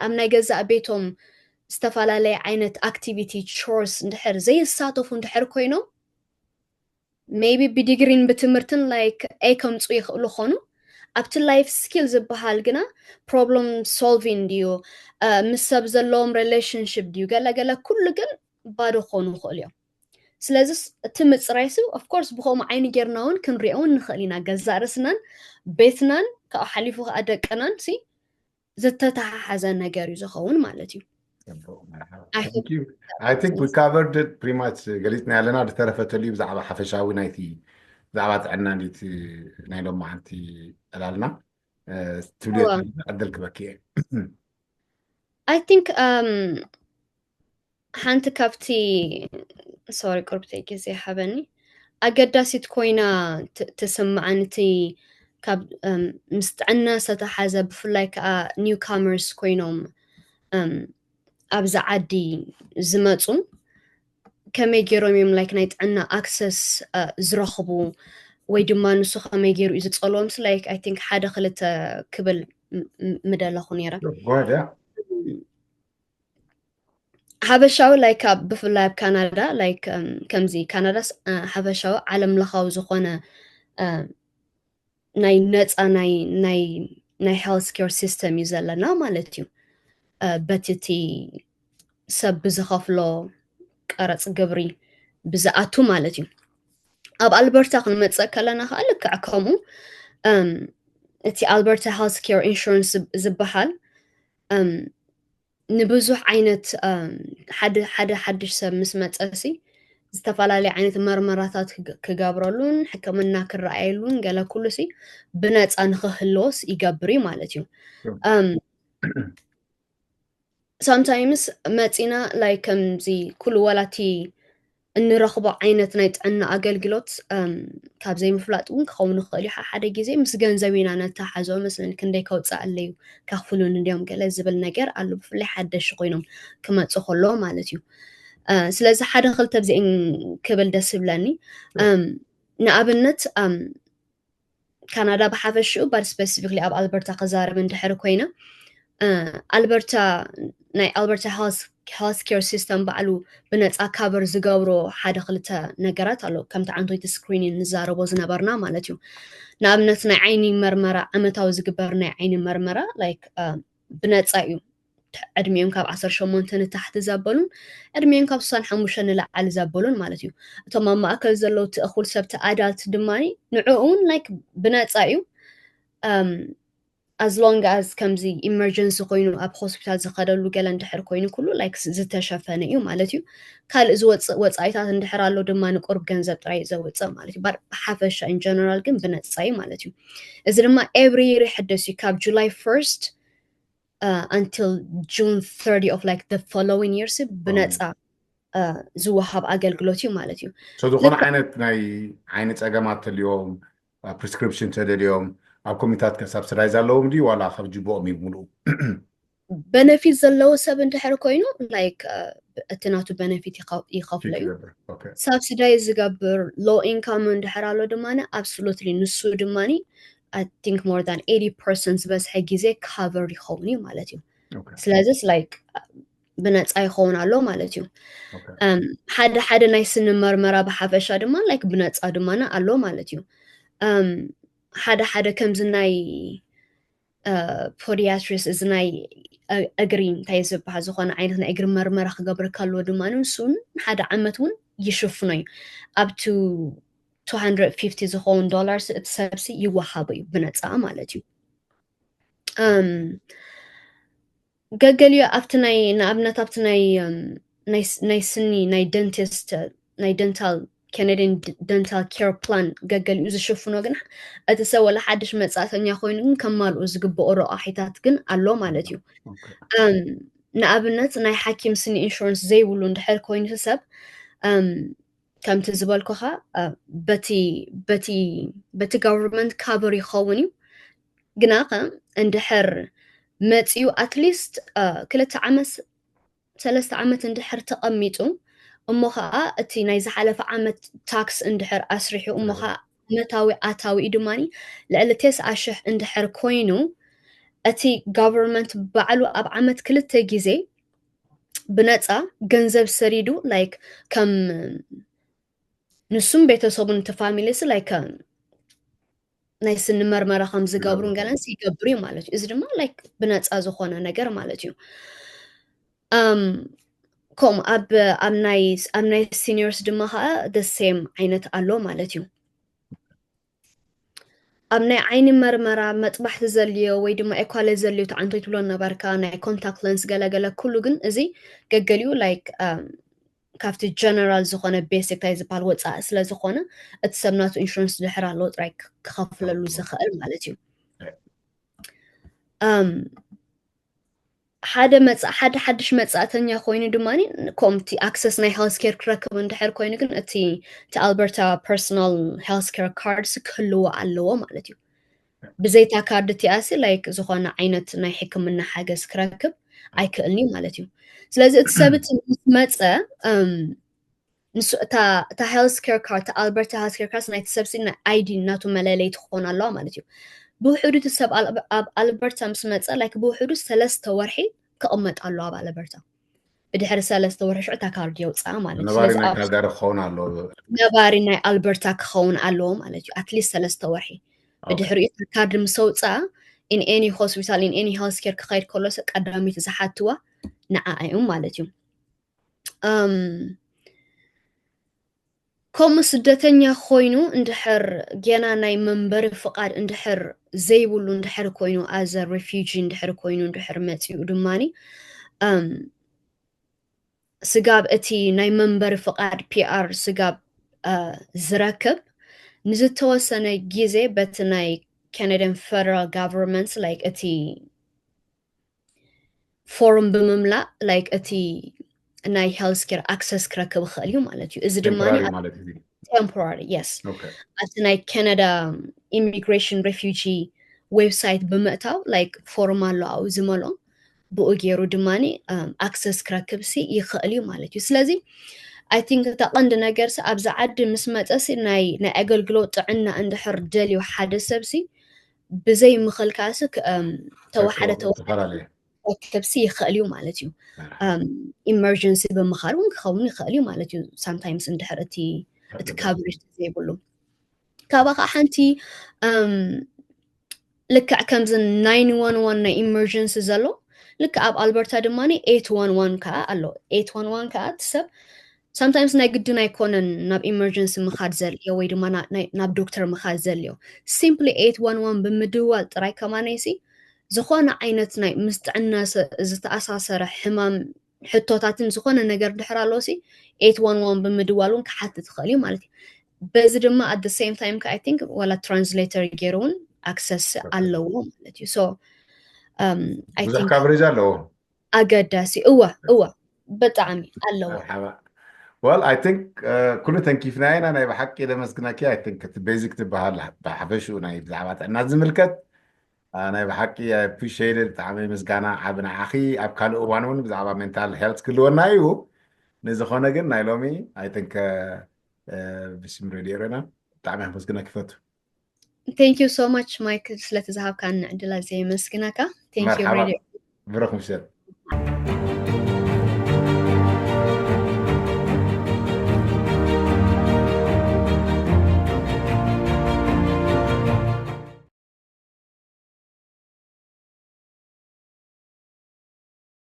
ኣብ ናይ ገዛእ ቤቶም ዝተፈላለየ ዓይነት ኣክቲቪቲ ቾርስ እንድሕር ዘይሳተፉ እንድሕር ኮይኖም maybe ብዲግሪን ብትምህርትን like A ከምፁ ይኽእሉ ኾኑ ኣብቲ ላይፍ ስኪል ዝበሃል ግና problem solving ድዩ ምስ ሰብ ዘለዎም relationship ድዩ ገለገለ ኩሉ ግን ባዶ ክኾኑ ይኽእሉ እዮም ስለዚ እቲ ምፅራይ ሲ of course ብከምኡ ዓይኒ ጌርና እውን ክንሪኦ እውን ንኽእል ኢና ገዛእ ርእስናን ቤትናን ካብኡ ሓሊፉ ከዓ ደቅናን ሲ ዝተተሓሓዘ ነገር እዩ ዝኸውን ማለት እዩ I think we covered it pretty much ገሊፅና ያለና ዝተረፈ ተልዩ ብዛዕባ ሓፈሻዊ ናይቲ ብዛዕባ ጥዕና እንዲት ናይ ሎማዓንቲ ዕላልና ትብልዮ ዕድል ክበኪ እየ I think um ሓንቲ ካብቲ sorry ቁርብተይ ግዜ ሓበኒ ኣገዳሲት ኮይና ትስምዓን እቲ ካብ ምስ ጥዕና ዝተተሓዘ ብፍላይ ከዓ newcomers ኮይኖም ኣብዚ ዓዲ ዝመፁ ከመይ ገይሮም እዮም like ናይ ጥዕና access ዝረኽቡ ወይ ድማ ንሱ ከመይ ገይሩ እዩ ዝፀልዎም like I think ሓደ ክልተ ክብል ምደለኹ ነይረ ጓዳ ሓበሻዊ like ኣብ ብፍላይ ኣብ ካናዳ like ከምዚ ካናዳስ ሓበሻዊ ዓለም ለኻዊ ዝኾነ ናይ ነፃ ናይ ናይ ናይ health care system እዩ ዘለና ማለት እዩ በቲ እቲ ሰብ ብዝኸፍሎ ቀረፅ ግብሪ ብዝኣቱ ማለት እዩ ኣብ ኣልበርታ ክንመፅእ ከለና ከዓ ልክዕ ከምኡ እቲ ኣልበርታ health care insurance ዝበሃል ንብዙሕ ዓይነት ሓደ ሓደ ሓድሽ ሰብ ምስ መፀሲ ዝተፈላለዩ ዓይነት መርመራታት ክገብረሉን ሕክምና ክረኣየሉን ገለ ኩሉ ሲ ብነፃ ንክህልዎስ ይገብር እዩ ማለት እዩ sometimes መፂና like ከምዚ ኩሉ ወላቲ እንረኽቦ ዓይነት ናይ ጥዕና ኣገልግሎት ካብ ዘይምፍላጥ እውን ክኸውን ይኽእል እዩ። ሓደ ግዜ ምስ ገንዘብ ኢና ነተሓዞ መስለኒ፣ ክንደይ ከውፅኣለይ እዩ፣ ከኽፍሉኒ እንዲዮም ገለ ዝብል ነገር ኣሎ፣ ብፍላይ ሓደሽ ኮይኖም ክመፁ ከሎ ማለት እዩ። ስለዚ ሓደ ክልተ ብዚአን ክብል ደስ ይብለኒ። ንኣብነት ካናዳ ብሓፈሽኡ፣ but specifically ኣብ ኣልበርታ ክዛረብ እንድሕር ኮይነ፣ ኣልበርታ፣ ናይ ኣልበርታ health care system ባዕሉ ብነፃ cover ዝገብሮ ሓደ ክልተ ነገራት ኣሎ፣ ከምቲ ዓንቶይቲ screening ንዛረቦ ዝነበርና ማለት እዩ። ንኣብነት ናይ ዓይኒ መርመራ፣ ዓመታዊ ዝግበር ናይ ዓይኒ መርመራ like ብነፃ እዩ። ዕድሚኦም ካብ ዓሰርተ ሸሞንተ ንታሕቲ ዘበሉን ዕድሚኦም ካብ ስሳን ሓሙሽተ ንላዕሊ ዘበሉን ማለት እዩ። እቶም ኣብ ማእከል ዘለዉ እቲ እኹል ሰብቲ ኣዳልት ድማ ንዕኡ እውን like ብነፃ እዩ። As long as ከምዚ emergency ኮይኑ ኣብ ሆስፒታል ዝኸደሉ ገለ እንድሕር ኮይኑ ኩሉ like ዝተሸፈነ እዩ ማለት እዩ። ካልእ ዝወፅእ ወፃኢታት እንድሕር ኣሎ ድማ ንቁርብ ገንዘብ ጥራይ ዘውፅእ ማለት እዩ። ብሓፈሻ in general ግን ብነፃ እዩ ማለት እዩ። እዚ ድማ every year ይሕደስ እዩ። ካብ July first until June thirty of like the following year ብነፃ ዝወሃብ ኣገልግሎት እዩ ማለት እዩ። ዝኾነ ዓይነት ናይ ዓይኒ ፀገማት ተልዮም፣ prescription ተደልዮም ኣብ ኮሚታት subsidize ኣለዎም ድዩ ዋላ ካብ ጅቦኦም እዩ ሙሉኡ? Benefit ዘለዎ ሰብ እንድሕር ኮይኑ like እቲ ናቱ benefit ይኸፍሎ እዩ። Subsidize ዝገብር low income እንድሕር ኣሎ ድማ absolutely ንሱ ድማ I think more than eighty percent ዝበዝሐ ግዜ cover ይኸውን እዩ ማለት እዩ። ስለዚስ like ብነፃ ይኸውን ኣሎ ማለት እዩ። ሓደ ሓደ ናይ ስኒ መርመራ ብሓፈሻ ድማ like ብነፃ ድማ ኣሎ ማለት እዩ። ሓደ ሓደ ከምዚ ናይ podiatrist፣ እዚ ናይ እግሪ እንታይ ዝበሃል ዝኾነ ዓይነት ናይ እግሪ መርመራ ክገብር ከሎ ድማ ንሱ ሓደ ዓመት እውን ይሽፍኖ እዩ። Up to two hundred fifty ዝኸውን dollars እቲ ሰብሲ ይወሃቦ እዩ ብነፃ ማለት እዩ። ገገሊኡ ኣብቲ ናይ ንኣብነት ኣብቲ ናይ ናይ ስኒ ናይ dentist ናይ dental Canadian dental care plan ገገሊኡ ዝሽፍኖ ግን እቲ ሰብ ወላ ሓድሽ መጻእተኛ ኮይኑ ግን ከማልኡ ዝግብኦ ረቋሒታት ግን ኣሎ ማለት እዩ። ንኣብነት ናይ ሓኪም ስኒ insurance ዘይብሉ እንድሕር ኮይኑ ሰብ ከምቲ ዝበልኩኻ በቲ በቲ በቲ government cover ይኸውን እዩ። ግና ከ እንድሕር መፂኡ at least ክልተ ዓመት ሰለስተ ዓመት እንድሕር ተቐሚጡ እሞ ከዓ እቲ ናይ ዝሓለፈ ዓመት tax እንድሕር ኣስሪሑ እሞ ከዓ ዓመታዊ ኣታዊኡ ድማ ልዕሊ ተስዓ ሽሕ እንድሕር ኮይኑ እቲ government ባዕሉ ኣብ ዓመት ክልተ ግዜ ብነፃ ገንዘብ ሰዲዱ like ከም ንሱም ቤተሰቡን እቲ family ስ like ናይ ስኒ መርመራ ከም ዝገብሩን ገለንስ ይገብሩ እዩ ማለት እዩ። እዚ ድማ like ብነፃ ዝኾነ ነገር ማለት እዩ። ከምኡ ኣብ ኣብ ናይ ኣብ ናይ seniors ድማ ከዓ the same ዓይነት ኣሎ ማለት እዩ። ኣብ ናይ ዓይኒ መርመራ መጥባሕቲ ዘልዮ ወይ ድማ equality ዘልዮ ተዓንቶይ ትብሎ ነበርካ ናይ contact lens ገለገለ ኩሉ ግን እዚ ገገሊኡ like ካብቲ general ዝኾነ basic ታይ ዝበሃል ወፃኢ ስለ ዝኾነ እቲ ሰብ ናቱ insurance ድሕር ኣለዎ ጥራይ ክኸፍለሉ ዝኽእል ማለት እዩ። ሓደ መፃ ሓደ ሓድሽ መፃእተኛ ኮይኑ ድማ ከምቲ access ናይ health care ክረክብ እንድሕር ኮይኑ ግን እቲ እቲ Alberta personal health care card ስ ክህልዎ ኣለዎ ማለት እዩ። ብዘይታ ካርድ እቲኣሲ like ዝኾነ ዓይነት ናይ ሕክምና ሓገዝ ክረክብ ኣይክእልኒ ማለት እዩ። ስለዚ እቲ ሰብ እቲ ምስ መፀ ንሱ እታ health care card እታ Alberta health care card ናይቲ ሰብሲ ናይ ID ናቱ መለለይ ትኾን ኣለዋ ማለት እዩ። ብውሕዱ እቲ ሰብ ኣብ Alberta ምስ መፀ like ብውሕዱ ሰለስተ ወርሒ ክቕመጥ ኣለዋ ኣብ Alberta። ብድሕሪ ሰለስተ ወርሒ ሽዑ እታ ካርድ የውፅኣ ማለት እዩ። ነባሪ ናይ ካልጋሪ ክኸውን ኣለዎ። ነባሪ ናይ ኣልበርታ ክኸውን ኣለዎ ማለት እዩ። At least ሰለስተ ወርሒ ብድሕሪኡ እታ ካርድ ምስ ኣውፅኣ in any hospital in any health care ክኸይድ ከሎ ቀዳሚት ዝሓትዋ ንዓ እዮም ማለት እዩ። ከምኡ ስደተኛ ኮይኑ እንድሕር ገና ናይ መንበሪ ፍቓድ እንድሕር ዘይብሉ እንድሕር ኮይኑ as a refugee እንድሕር ኮይኑ እንድሕር መፂኡ ድማኒ ስጋብ እቲ ናይ መንበሪ ፍቓድ PR ስጋብ ዝረክብ ንዝተወሰነ ግዜ በቲ ናይ Canadian federal government like እቲ ፎርም ብምምላእ like እቲ ናይ health care access ክረክብ ይኽእል እዩ ማለት እዩ። እዚ ድማ temporary ማለት እዩ። Temporary, yes። Okay. ኣብቲ ናይ ካናዳ immigration refugee website ብምእታው like form ኣሎ ኣብኡ ዝመልኦ፣ ብኡ ገይሩ ድማ access ክረክብ ሲ ይኽእል እዩ ማለት እዩ። ስለዚ I think እታ ቀንዲ ነገር ሲ ኣብዚ ዓዲ ምስ መፀ ሲ ናይ ናይ ኣገልግሎት ጥዕና እንድሕር ደልዩ ሓደ ሰብ ሲ ብዘይ ምኽልካል ሲ ክ- እም፣ ተወሓደ ተወሓደ ዝተፈላለየ ክረክብ ሲ ይኽእል እዩ ማለት እዩ። ኢመርጀንሲ ብምኻድ እውን ክኸውን ይኽእል እዩ ማለት እዩ። Sometimes እንድሕር እቲ እቲ coverage ዘይብሉ ካባኻ ሓንቲ እም፣ ልክዕ ከምዚ nine one one ናይ ኢመርጀንሲ ዘሎ ልክዕ ኣብ ኣልበርታ ድማ eight one one ከዓ ኣሎ። Eight one one ከዓ እቲ ሰብ sometimes ናይ ግድን ኣይኮነን ናብ ኢመርጀንሲ ምኻድ ዘልዮ ወይ ድማ ና- ናይ- ናብ ዶክተር ምኻድ ዘልዮ simply eight one one ብምድዋል ጥራይ ከማነይሲ ዝኾነ ዓይነት ናይ ምስ ጥዕና ሰ- ዝተኣሳሰረ ሕማም ሕቶታትን ዝኾነ ነገር ድሕር ኣለሲ eight one one ብምድዋል እውን ክሓትት ይኽእል እዩ ማለት እዩ። በዚ ድማ at the same time I think ዋላ translator ገይሩ እውን access ኣለዎ ማለት እዩ። So um, I ብዙሕ think coverage ኣለዎ። ኣገዳሲ እወ እወ ብጣዕሚ ኣለዎ። መርሓባ። Well, I think ኩሉ ተንኪፍና ኢና። ናይ ብሓቂ ደመስግነኪ። I think እቲ basic ትበሃል ብሓፈሽኡ ናይ ብዛዕባ ጥዕና ዝምልከት አ፣ ናይ ብሓቂ I appreciate it። ብጣዕሚ ምስጋና ዓቢ ንዓኺ። ኣብ ካልእ እዋን እውን ብዛዕባ mental health ክልወና እዩ። ንዝኾነ ግን ናይ ሎሚ I think ብስም ሬድዮ ኤረና ብጣዕሚ ከመስግነኪ ይፈቱ። Thank you so much Mike ስለቲ ዝሃብካኒ ዕድል ኣዝየ የመስግነካ። Thank you መርሓባ። Radio ብሩኽ ምሸት።